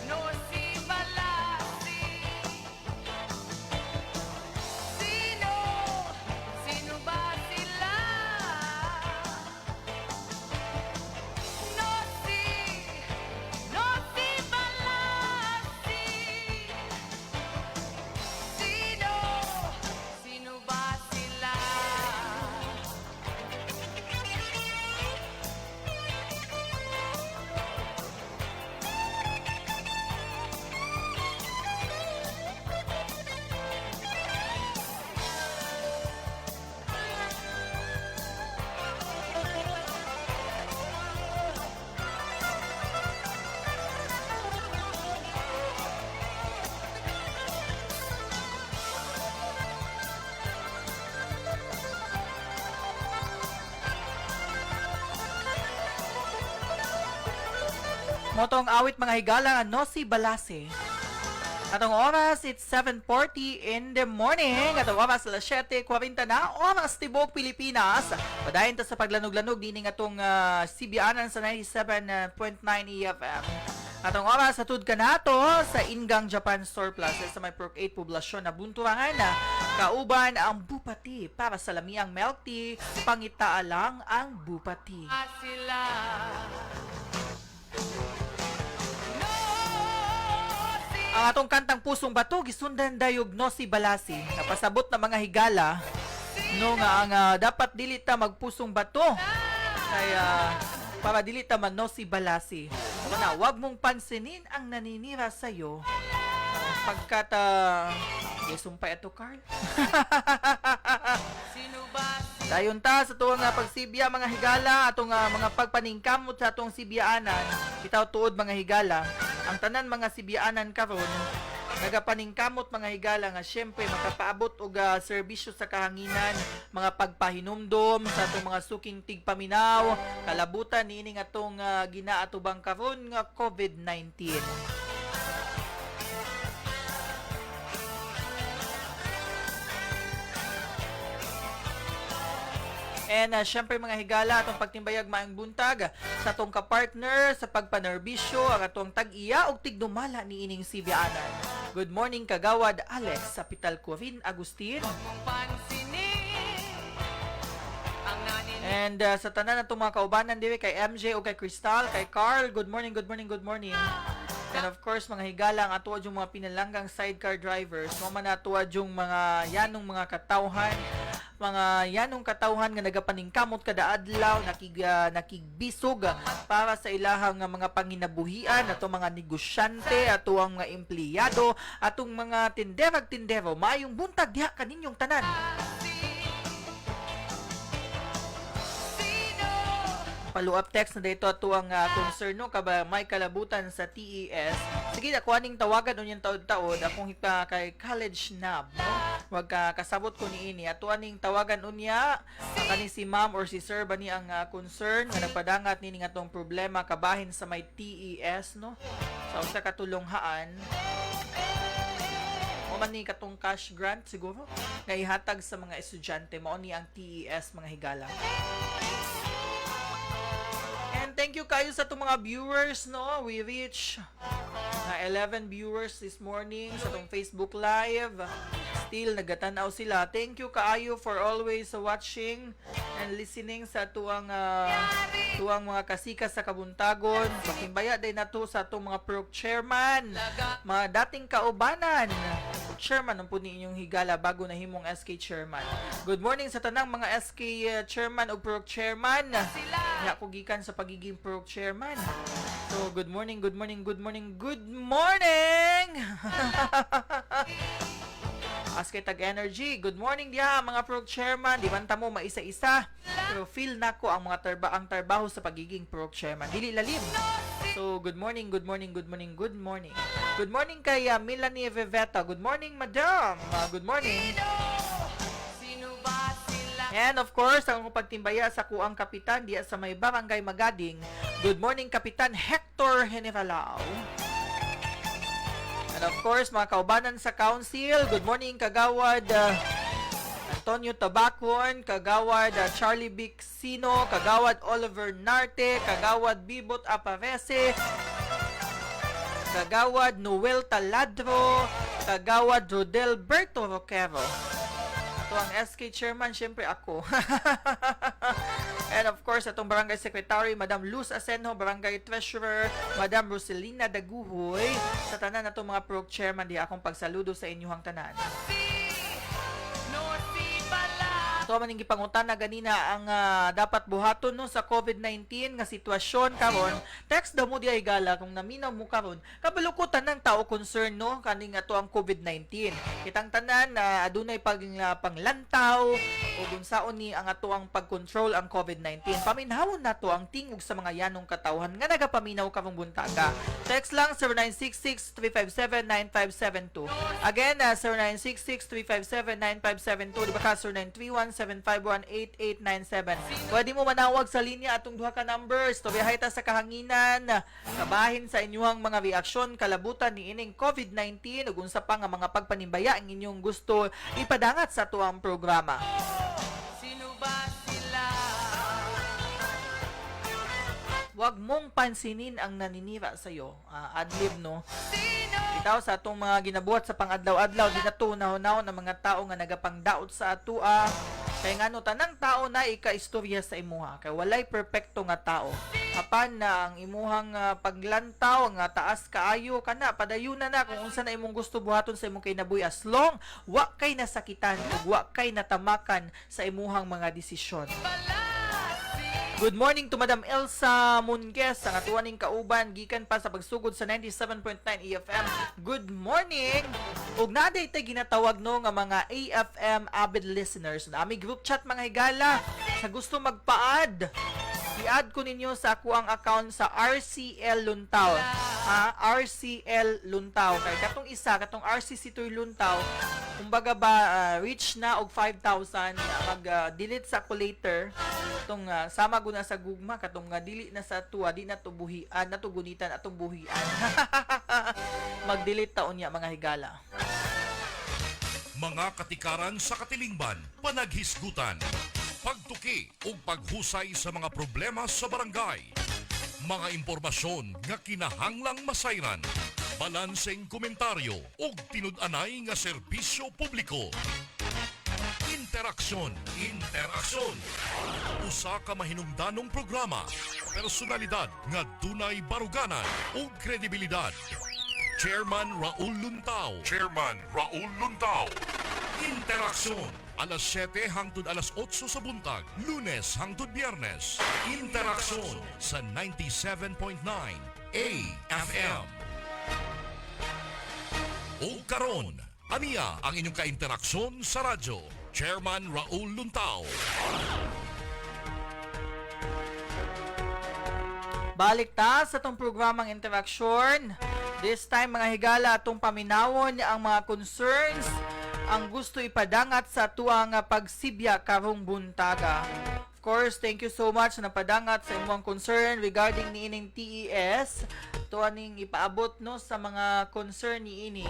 [SPEAKER 3] no si balasi. Sino, sino ba sila? No si, no si balasi. Sino, sino ba sila?
[SPEAKER 2] Motong awit mga higala nga no si balase. Atong oras, it's 7:40 in the morning. Atong oras, alas 7:40 na. Oras, tibok Pilipinas. Padayon ta sa paglanog-lanog dinhi nga atong sibianan sa 97.9 EFM. Atong oras, atud ka nato sa Ingang Japan Store Plaza sa may Perk 8 Poblasyon na Bunturangan na kauban ang Bupati para sa lamiang milk tea, pangitaa lang ang Bupati.
[SPEAKER 3] Sila. No si,
[SPEAKER 2] Ang atong kantang Pusong Bato gisundan dayog no si Balasi. Napasabot na mga higala no nga ang dapat dili ta magpusong bato. Kaya para dili ta man no si Balasi. Ano na, wag mong pansinin ang naninira sa iyo. Pagkat sumpay ato Carl.
[SPEAKER 3] sino ba sila?
[SPEAKER 2] Dayon ta sa tuwang pagsibya mga higala atong mga pagpaningkamot sa atong sibyaanan. Bitaw tuod mga higala, ang tanan mga sibyaanan karon Nagapaningkamot, mga higala, nga syempre makapaabot og serbisyo sa kahanginan, mga pagpahinumdom sa atong mga suking tigpaminaw kalabutan niining atong ginaatubang karon nga COVID-19. And syempre, mga higala, atong pagtimbayag maayong buntag sa atong kapartner sa pagpanerbisyo, ang atong tag-iya og tigdumala niining Sibianan. Good morning, Kagawad Alex sa Pital Corin Agustin.
[SPEAKER 4] Mong pansinin ang nanin
[SPEAKER 2] And sa tanan natong mga kaubanan diri, kay MJ o kay Crystal, kay Carl, good morning, good morning, good morning. And of course, mga higala, ang ato yung mga pinalanggang sidecar drivers, mao man ato yung mga yanong mga katawhan, mga yanong katawhan nga nagapaningkamot kada adlaw, nakigbisog para sa ilahang nga mga panginabuhian, ato mga negosyante, ato ang mga empleyado, atong mga tinderag tindero. Maayong buntag diha kaninyong tanan.
[SPEAKER 3] Sino?
[SPEAKER 2] Follow-up text na dito ato ang concern, no, kaba may kalabutan sa TES. Sige, ako aning tawagan unyang taod-taod akong hita kay College Nab, no? Wag ka kasabot ko niini. Ato aning tawagan unya kani si ma'am or si sir ba ni ang concern nga nagpadangat nini nga atong problema kabahin sa may TES, no? Sa usa ka tulonghaan o man ni katong cash grant siguro nga ihatag sa mga estudyante, mao ni ang TES, mga higala. And thank you kayo sa itong mga viewers, no? We reach na 11 viewers this morning sa itong Facebook Live. Still, nagatanaw sila. Thank you kaayo for always watching and listening sa tuang mga kasika sa kabuntagon. Pakimbaya din na to sa atong mga pro chairman, mga dating kaubanan. Chairman ang po inyong higala bago na himong SK chairman. Good morning sa tanang mga SK chairman o pro chairman. Nya ko gikan sa pagiging pro chairman. So, good morning, good morning, good morning, good morning! Ask tag energy. Good morning diha mga pro chairman. Di man ta mo maisa-isa. Pero feel nako ang mga ang trabaho sa pagiging pro chairman. Dili lalim. So, good morning, good morning, good morning, good morning. Good morning kay Melanie Veveta. Good morning, madam. Good morning.
[SPEAKER 4] Sino ba sila?
[SPEAKER 2] And of course, ang akong pagtimbaya sa kuang kapitan diya sa may barangay Magading. Good morning, Kapitan Hector Generalao. And of course, mga kaubanan sa council, good morning, Kagawad Antonio Tabacon, Kagawad Charlie Bixino, Kagawad Oliver Narte, Kagawad Bibot Aparese, Kagawad Noel Taladro, Kagawad Rodel Berto Roquero. Ito ang SK chairman, syempre ako. And of course, atong barangay secretary, Madam Luz Asenjo, barangay treasurer, Madam Roselina Daguhoy, sa tanan atong mga pro chairman di akong pagsaludo sa inyuhang tanan.
[SPEAKER 4] No, si pala.
[SPEAKER 2] Ito man yung gipangutana ganina ang dapat buhaton, no, sa COVID-19 nga sitwasyon karon. Text daw mo di ay gala kung naminaw mo karon. Kabalo ko tanang tao concern, no, kaning ato ang COVID-19. Kitang tanan na adunay panglantaw o unsaon ni ang ato ang pag-control ang COVID-19. Paminawon nato ang tingog sa mga yanong katawhan nga nagapaminaw karong buntaga. Text lang 0966-357-9572. Again, 0966-357-9572. Di ba ka 0931-751-8897. Pwede mo manawag sa linya atong duha ka numbers. Tubihay ta sa kahanginan. Kabahin sa inyong mga reaksyon kalabutan ni ining COVID-19 ug unsa pa nga mga pagpanimbaya ang inyong gusto ipadangat sa tuang programa.
[SPEAKER 4] Sino ba sila?
[SPEAKER 2] Huwag mong pansinin ang naninira sa iyo. Adlib, no?
[SPEAKER 3] Sino?
[SPEAKER 2] Bitaw sa atong mga ginabuhat sa pangadlaw-adlaw, di na to nahunaw ng mga tao nga nagapangdaot sa atua. Kay ngano tanang tao na ika-istorya sa imuha. Kay walay perpekto nga tao. Apan na ang imuhang paglantaw nga taas kaayo kana, padayuna na kung unsa na imong gusto buhaton sa imong kinabuhi as long wa kay nasakitan ug wa kay natamakan sa imuhang mga desisyon. Good morning to Madam Elsa Mungues, ang atuan ning kauban gikan pa sa pagsugod sa 97.9 EFM. Good morning! Ug naa diay tay ginatawag, no, nga mga AFM avid listeners. Nami group chat, mga higala, sa gusto magpa-add. I-add ko ninyo sa akuang account sa RCL Luntao. Ha? RCL Luntao. Kay katong isa, katong RC Sitoy Luntao, kumbaga ba reach na og 5,000, mag delete sa ko later katong sama guna sa gugma katong nga dili na sa tuwa, di na to buhian, na to gunitan atong buhian. Mag-delete taon niya, mga higala.
[SPEAKER 1] Mga katikaran sa katilingban, panaghisgutan, pagtuki ug paghusay sa mga problema sa barangay. Mga impormasyon nga kinahanglang masayran, balanseng komentaryo ug tinud-anay nga serbisyo publiko. Interaksyon, interaksyon. Usa ka mahinungdanong programa, personalidad nga dunay baruganan ug kredibilidad. Chairman Raul Luntao. Chairman Raul Luntao. Interaksyon. Alas 7 hangtod alas 8 sa buntag, Lunes hangtod Biyernes. Interaksyon sa 97.9 AFM. O karon, aniya ang inyong kainteraksyon sa radyo. Chairman Raul Luntao.
[SPEAKER 2] Balik ta sa atong programang Interaksyon. This time, mga higala, atong paminawon ang mga concerns ang gusto ipadangat sa tuang pagsibya karong buntaga. Of course, thank you so much na napadangat sa imong concern regarding niining TES. Tuwa ning ipaabot, no, sa mga concern niini.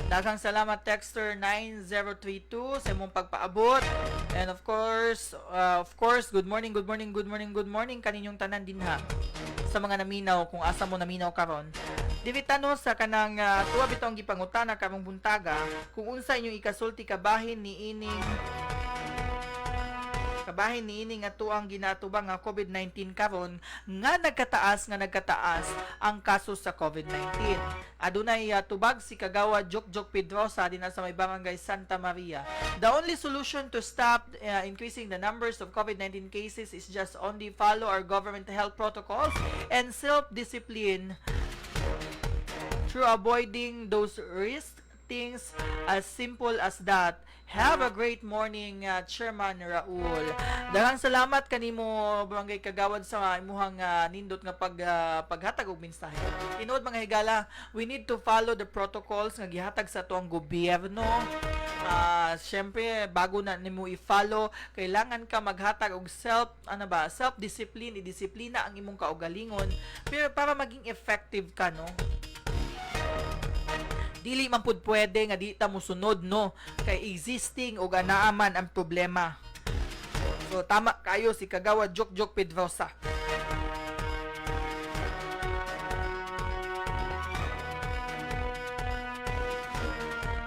[SPEAKER 2] Daghang salamat, Texter 9032, sa imong pagpaabot. And of course, good morning, good morning, good morning, good morning kaninyong tanan dinha. Sa mga naminaw, kung asa mo naminaw karon. Diri no sa kanang tuwa bitong gipangutana karong buntaga kung unsa inyong ikasulti kabahin niini nga tuang ginatubang nga COVID-19 karon nga nagkataas ang kaso sa COVID-19. Adunay tubag si Kagawad Jok Jok Pedrosa dinha sa may Barangay Santa Maria. "The only solution to stop increasing the numbers of COVID-19 cases is just only follow our government health protocols and self-discipline through avoiding those risk things, as simple as that. Have a great morning, Chairman Raul." Daghang salamat kanimo, Barangay Kagawad, sa imuhang nindot nga paghatag og mensahe. Tinuod, mga higala, we need to follow the protocols nga gihatag sa atuang gobyerno. Syempre, bago na nimo i-follow, kailangan ka maghatag og self ano ba, self discipline, idisiplina ang imong kaugalingon pero para maging effective ka, no? Dili man pud pwede nga di ta mosunod, no, kay existing og anaa man ang problema. So tama kayo si Kagawad Jok Jok Pedrosa.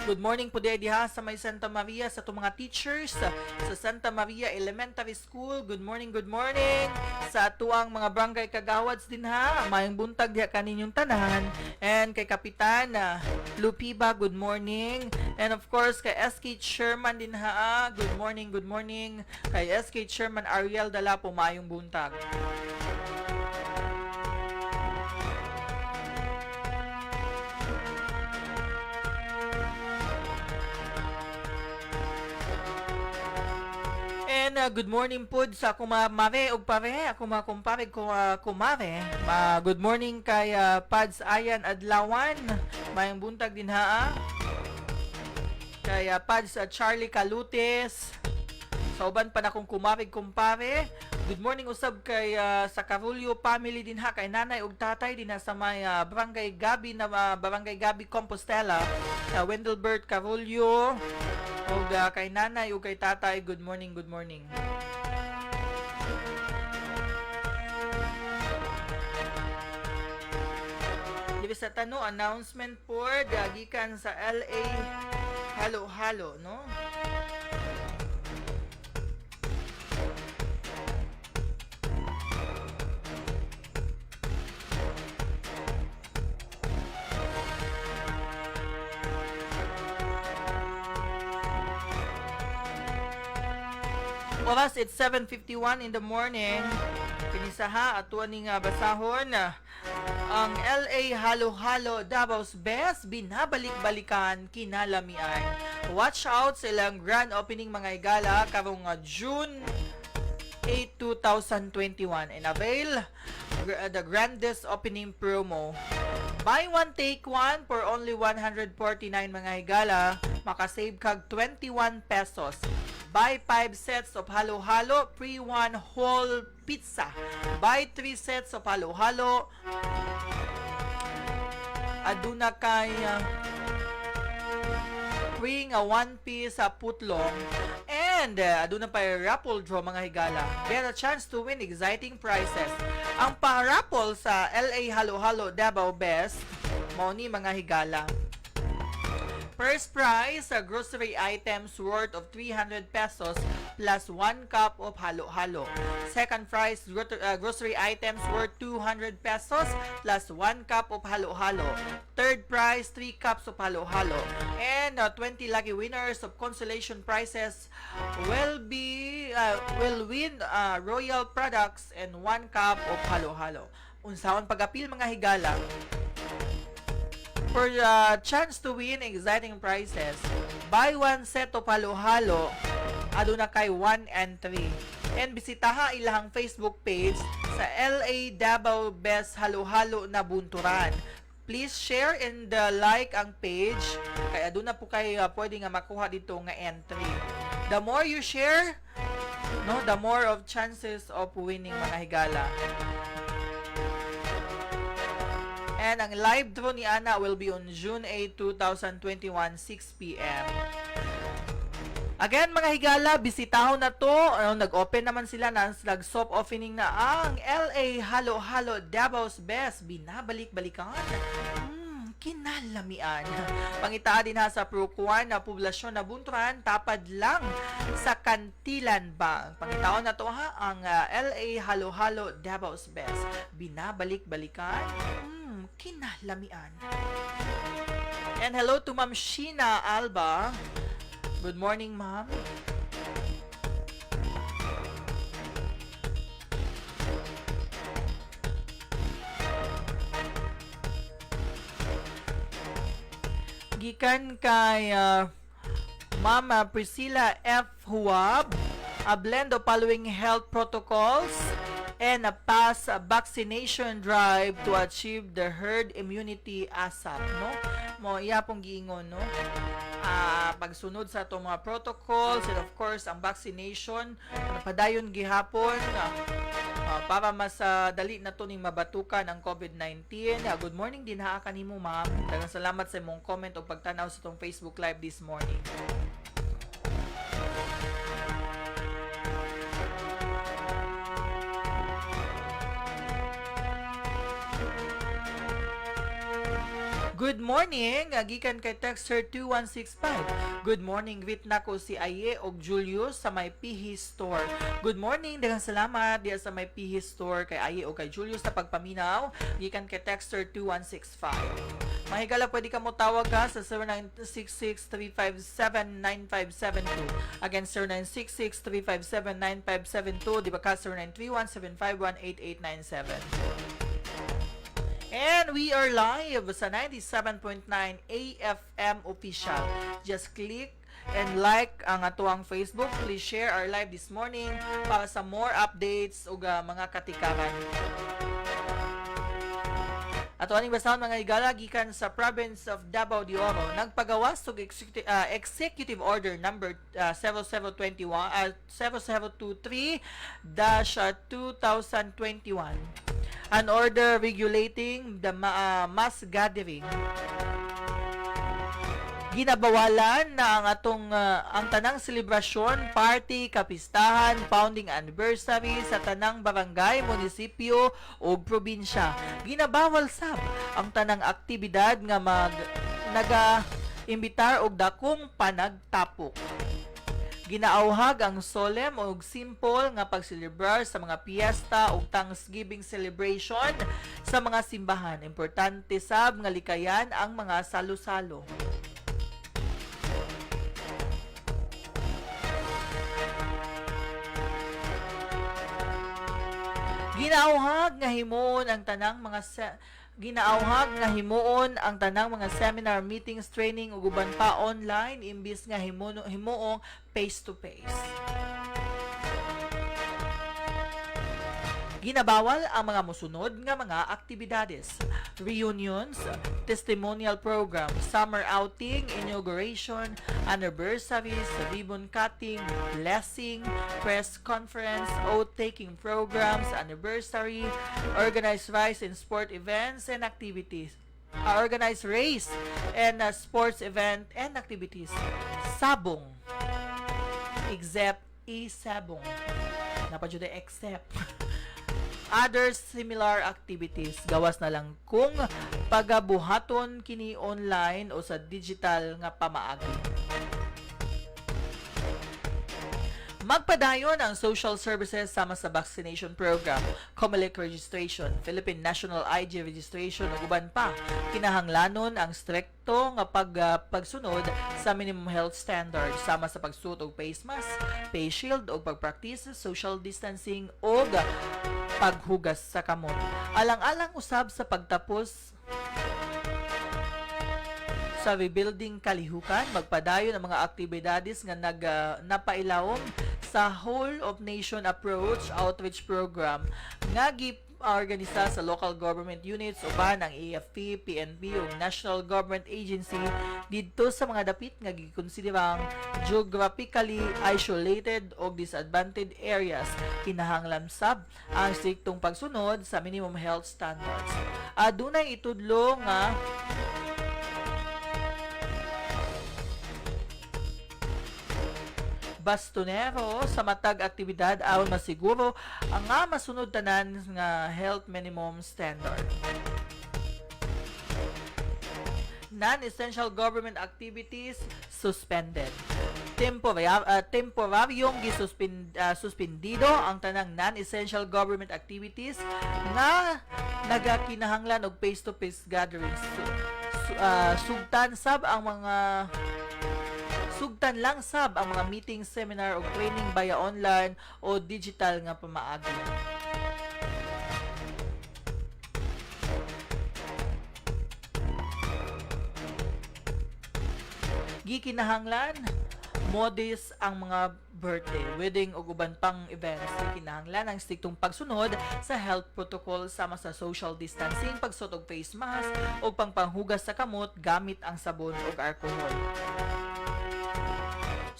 [SPEAKER 2] Good morning po diha sa may Santa Maria, sa itong mga teachers sa Santa Maria Elementary School. Good morning, good morning. Sa atuang mga barangay kagawads din ha. Mayong buntag diha kaninyong tanan. And kay Kapitan Lupiba, good morning. And of course, kay SK Chairman din ha. Good morning, good morning. Kay SK Chairman Ariel Dalapo, mayong buntag. And good morning pod sa akong mga mare ug pare, ako mga kumpare ko, kumare. Good morning kay Pads Ayan Adlawan. Mayong buntag din ha. Kay Pads Charlie Calutes. Sa uban pa na akong kumare kumpare. Good morning usab kay sa Carullo family din ha, kay nanay ug tatay din ha, sa may Barangay Gabi na Barangay Gabi, Compostela. Sa Wendelbert Carullo ug kay nanay ug kay tatay, good morning, good morning. Diri sa tano announcement po gikan sa LA Halo Halo, no? Oras, it's 7:51 in the morning. Kinisa ha, ato ning basahon. Ang LA Halo Halo, Davao's Best, binabalik-balikan kinalamian. Watch out sa ilang grand opening, mga igala, karong June 8, 2021 and avail the grandest opening promo. Buy one, take one for only 149, mga higala, makasave kag 21 pesos. Buy 5 sets of halo-halo, free 1 whole pizza. Buy 3 sets of halo-halo, aduna kay free nga one piece sa putlong and aduna pa raffle draw, mga higala. Get a chance to win exciting prizes. Ang pa-raffle sa LA Halo Halo Davao Best mao ni, mga higala. First prize, sa grocery items worth of 300 pesos plus 1 cup of halo-halo. Second prize, grocery items worth 200 pesos plus 1 cup of halo-halo. Third prize, 3 cups of halo-halo. And 20 lucky winners of consolation prizes will win royal products and 1 cup of halo-halo. Unsaon pag-apil, mga higala? For the chance to win exciting prizes, buy one set of halo-halo, aduna kay 1 entry. And bisitaha ilahang Facebook page sa LA Davao Best Halo-Halo Nabunturan. Please share and like ang page kay aduna po kay pwede nga makuha dito nga entry. The more you share, no, the more of chances of winning, mga higala. And ang live draw ni Ana will be on June 8, 2021, 6 p.m. Again, mga higala, bisitahon na to. Ano, nag-open naman sila na nag-soft opening na ang LA Halo Halo Davao's Best. Binabalik-balikan. Kinalamian. Pangitaa din ha sa Purok 1 na Poblasyon Nabunturan, tapad lang sa Cantilan Bank. Pangitaon na to ha ang LA Halo Halo Davao's Best. Binabalik-balikan. Kinalamian. And hello to Ma'am Sheena Alba. Good morning, ma'am. Gikan kay Mama Priscilla F. Huab, a blend of following health protocols and a pass vaccination drive to achieve the herd immunity ASAP, no? Mo iya pong giingon, no? Pagsunod sa atong mga protocols and of course ang vaccination padayon gihapon para mas dali na to ning mabatukan ang COVID-19. Good morning din ha kanimo, ma'am. Daghang salamat sa imong comment o pagtanaw sa atong Facebook Live this morning. Good morning, gikan kay Texter 2165. Good morning, greet nako si Aye og Julius sa may Pihi Store. Good morning, daghang salamat diya sa may Pihi Store kay Aye og kay Julius sa pagpaminaw, gikan kay Texter 2165. Mahigala, pwede ka mo tawag ka sa 0966-357-9572. Again, 0966-357-9572. Di ba ka 0931-751-8897. And we are live sa 97.9 AFM Official. Just click and like ang atuang Facebook. Please share our live this morning para sa more updates ug mga katikaran. Ato aning basahon, mga higala, gikan sa province of Davao de Oro, nagpagawas og executive order number 7721 7723-2021, an order regulating the mass gathering. Ginabawalan na ang atong ang tanang selebrasyon, party, kapistahan, founding anniversary sa tanang barangay, munisipyo o probinsya. Ginabawal sab ang tanang aktibidad nga mag naga imbitar og dakong panagtapok. Ginaauhag ang solemn o simple nga pagselebrar sa mga piyesta ug Thanksgiving celebration sa mga simbahan. Importante sab nga likayan ang mga salo-salo. Ginaauhag nga himuon ang tanang mga seminar, meetings, training ug uban pa online imbis nga himuong face to face. Ginabawal ang mga musunod nga mga aktibidades: reunions, testimonial program, summer outing, inauguration, anniversaries, ribbon cutting, blessing, press conference, oath-taking programs, anniversary, organized rice and sport events and activities, organized race and sports event and activities, sabong, except isabong. Napadyo except other similar activities, gawas na lang kung pagabuhaton kini online o sa digital nga pamaagi. Magpadayon ang social services sama sa vaccination program, COMELEC registration, Philippine National ID registration ug uban pa. Kinahanglanon ang strikto nga pagsunod sa minimum health standards sama sa pagsuot og face mask, face shield ug pagpractice sa social distancing ug paghugas sa kamot. Alang-alang usab sa pagtapos sa rebuilding kalihukan, magpadayon ang mga aktibidades nga napailawom sa whole of nation approach outreach program nga gi-organisa sa local government units uban ang AFP, PNP ug national government agency didto sa mga dapit nga gikonsiderang geographically isolated o disadvantaged areas. Kinahanglan sab ang striktong pagsunod sa minimum health standards. Adunay itudlo nga bastonero sa matag aktibidad aron masiguro ang nga masunod tanan nga health minimum standard. Non-essential government activities suspended. Temporaryong gisuspendido ang tanang non-essential government activities nga nagakinahanglan og face-to-face gatherings. Sugtan lang sab ang mga meeting, seminar o training via online o digital nga pamaagi. Gikinahanglan modest ang mga birthday, wedding ug uban pang events. Gikinahanglan ang striktong pagsunod sa health protocol sama sa social distancing, pagsuot og face mask ug pangpanghugas sa kamot gamit ang sabon ug alcohol.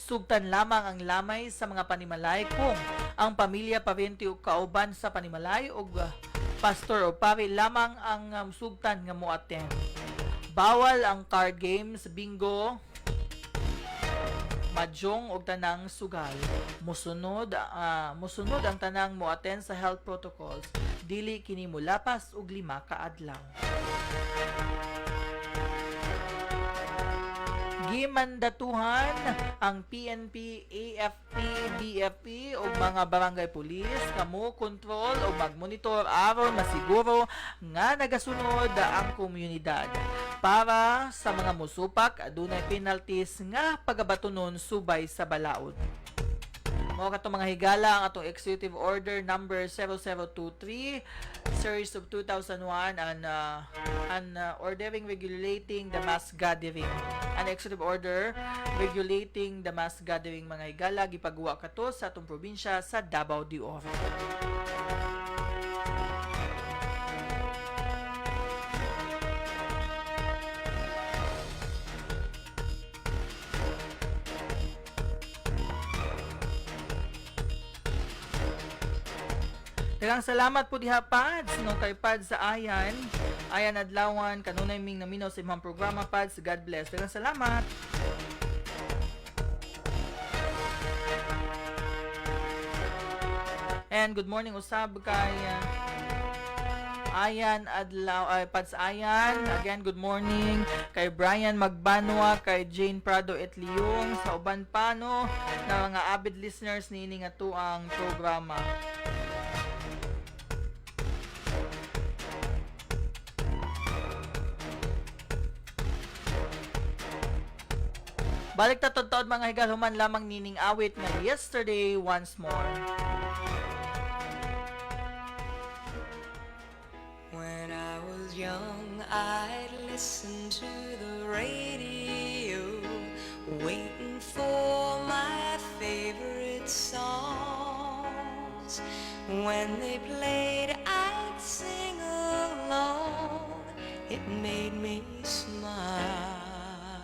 [SPEAKER 2] Sugtan lamang ang lamay sa mga panimalay kung ang pamilya, parente o kauban sa panimalay ug pastor o pari lamang ang sugtan nga mo-attend. Bawal ang card games, bingo, mahjong ug tanang sugal. Musunod ang tanang mo-attend sa health protocols. Dili kini molapas og 5 ka adlaw. Gimandatuhan ang PNP, AFP, BFP ug mga barangay police nga mo kontrol o magmonitor aron masiguro nga nagasunod ang komunidad. Para sa mga musupak, adunay penalties nga pagabatunon subay sa balaod. Mao kato, mga higala, ang atong Executive Order number 0023 series of 2001 and ordering regulating the mass gathering. An executive order regulating the mass gathering, mga higala, gipagawa kato sa atong probinsya sa Davao de Oro. Daghang salamat po diha, Pads, no, kay Pads sa Ayan. Ayan adlawan kanunay ming naminaw sa imong programa, Pads. God bless. Daghang salamat. And good morning usab kay Ayan Adlaw, ay, Pads Ayan. Again, good morning kay Brian Magbanwa, kay Jane Prado Etliyong, sa uban pa, no, na mga avid listeners niini nga tuang programa. Balik ta taod, mga higal, human lamang nining awit nga "Yesterday Once More."
[SPEAKER 5] When I was young, I'd listen to the radio, waiting for my favorite songs. When they played, I'd sing along. It made me smile.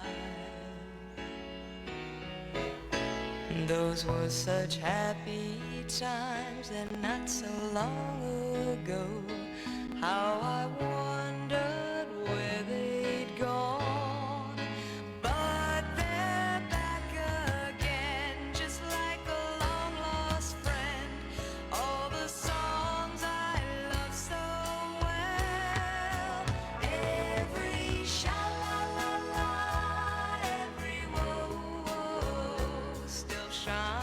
[SPEAKER 5] Those were such happy times and not so long ago. How I wondered where they'd gone. But they're back again, just like a long lost friend. All the songs I love so well. Every sha la la la, every whoa whoa still shines.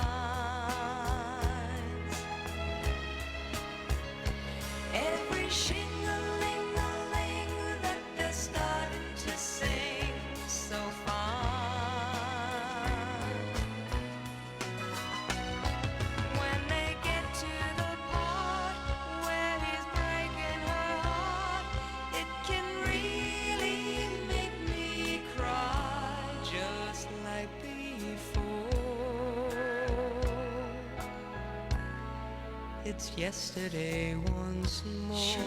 [SPEAKER 5] Every shing-a-ling-a-ling that they're starting to sing so fine. When they get to the part where he's breaking her heart, it can really make me cry, just like before. It's yesterday once more.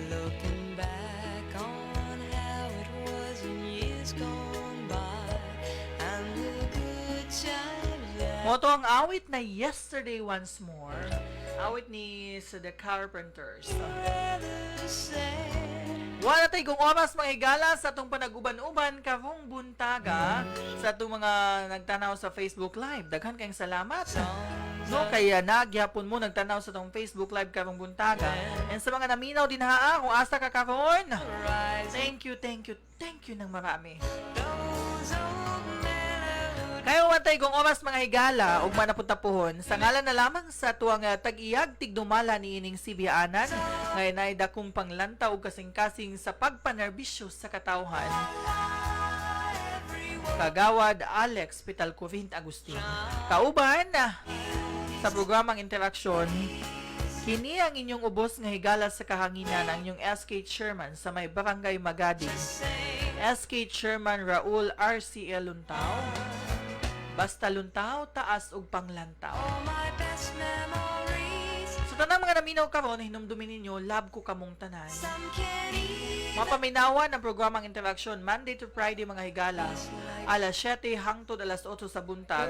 [SPEAKER 5] Looking back on how it was in years gone by and the good times that
[SPEAKER 2] Mao to ang awit na "Yesterday Once More." Awit ni sa The Carpenters.
[SPEAKER 5] Rather sad.
[SPEAKER 2] Wala tay kung oras, mga higala, sa atong panaguban-uban karong buntaga sa atong mga nagtanaw sa Facebook Live. Daghan kayong salamat. No, kaya nagyapon mo nagtanaw sa atong Facebook Live karong buntaga. And sa mga naminaw din haa, kung asa ka karon.
[SPEAKER 5] Rising
[SPEAKER 2] Thank you, thank you, thank you ng marami.
[SPEAKER 5] Those old melodies.
[SPEAKER 2] Kaya wantay kung oras, mga higala, ugma na punta puhon, sa ngalan na lamang sa tuwang tag-iyag tigdumala ni ining Sibianan, ngayon ay dakong panglantaw ug kasing-kasing sa pagpanerbisyo sa katawhan. Kagawad Alex Pitalcovint Agustin. Kauban sa programang Interaksyon, kini ang inyong ubos nga higala sa kahanginan, ang inyong SK Chairman sa may Barangay Magading, SK Chairman Raul RCL Luntao. Basta luntaw, taas ug panglantaw.
[SPEAKER 5] All my best memories.
[SPEAKER 2] Sa tanang mga naminaw karon, hinumdumin ninyo, love ko kamong tanan.
[SPEAKER 5] Some can even
[SPEAKER 2] Mapaminawan ang programang Interaksyon Monday to Friday, mga higala, alas 7 hangtod alas 8 sa buntag.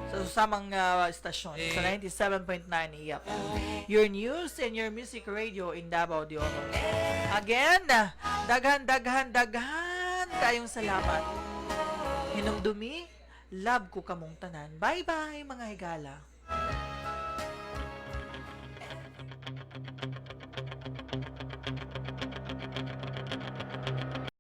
[SPEAKER 2] Sa susamang istasyon sa 97.9 EFM. Your news and your music radio in Davao de Oro. Again, daghan, daghan, daghan kayong salamat. Hinumdumi, love ko kamong tanan. Bye-bye, mga higala.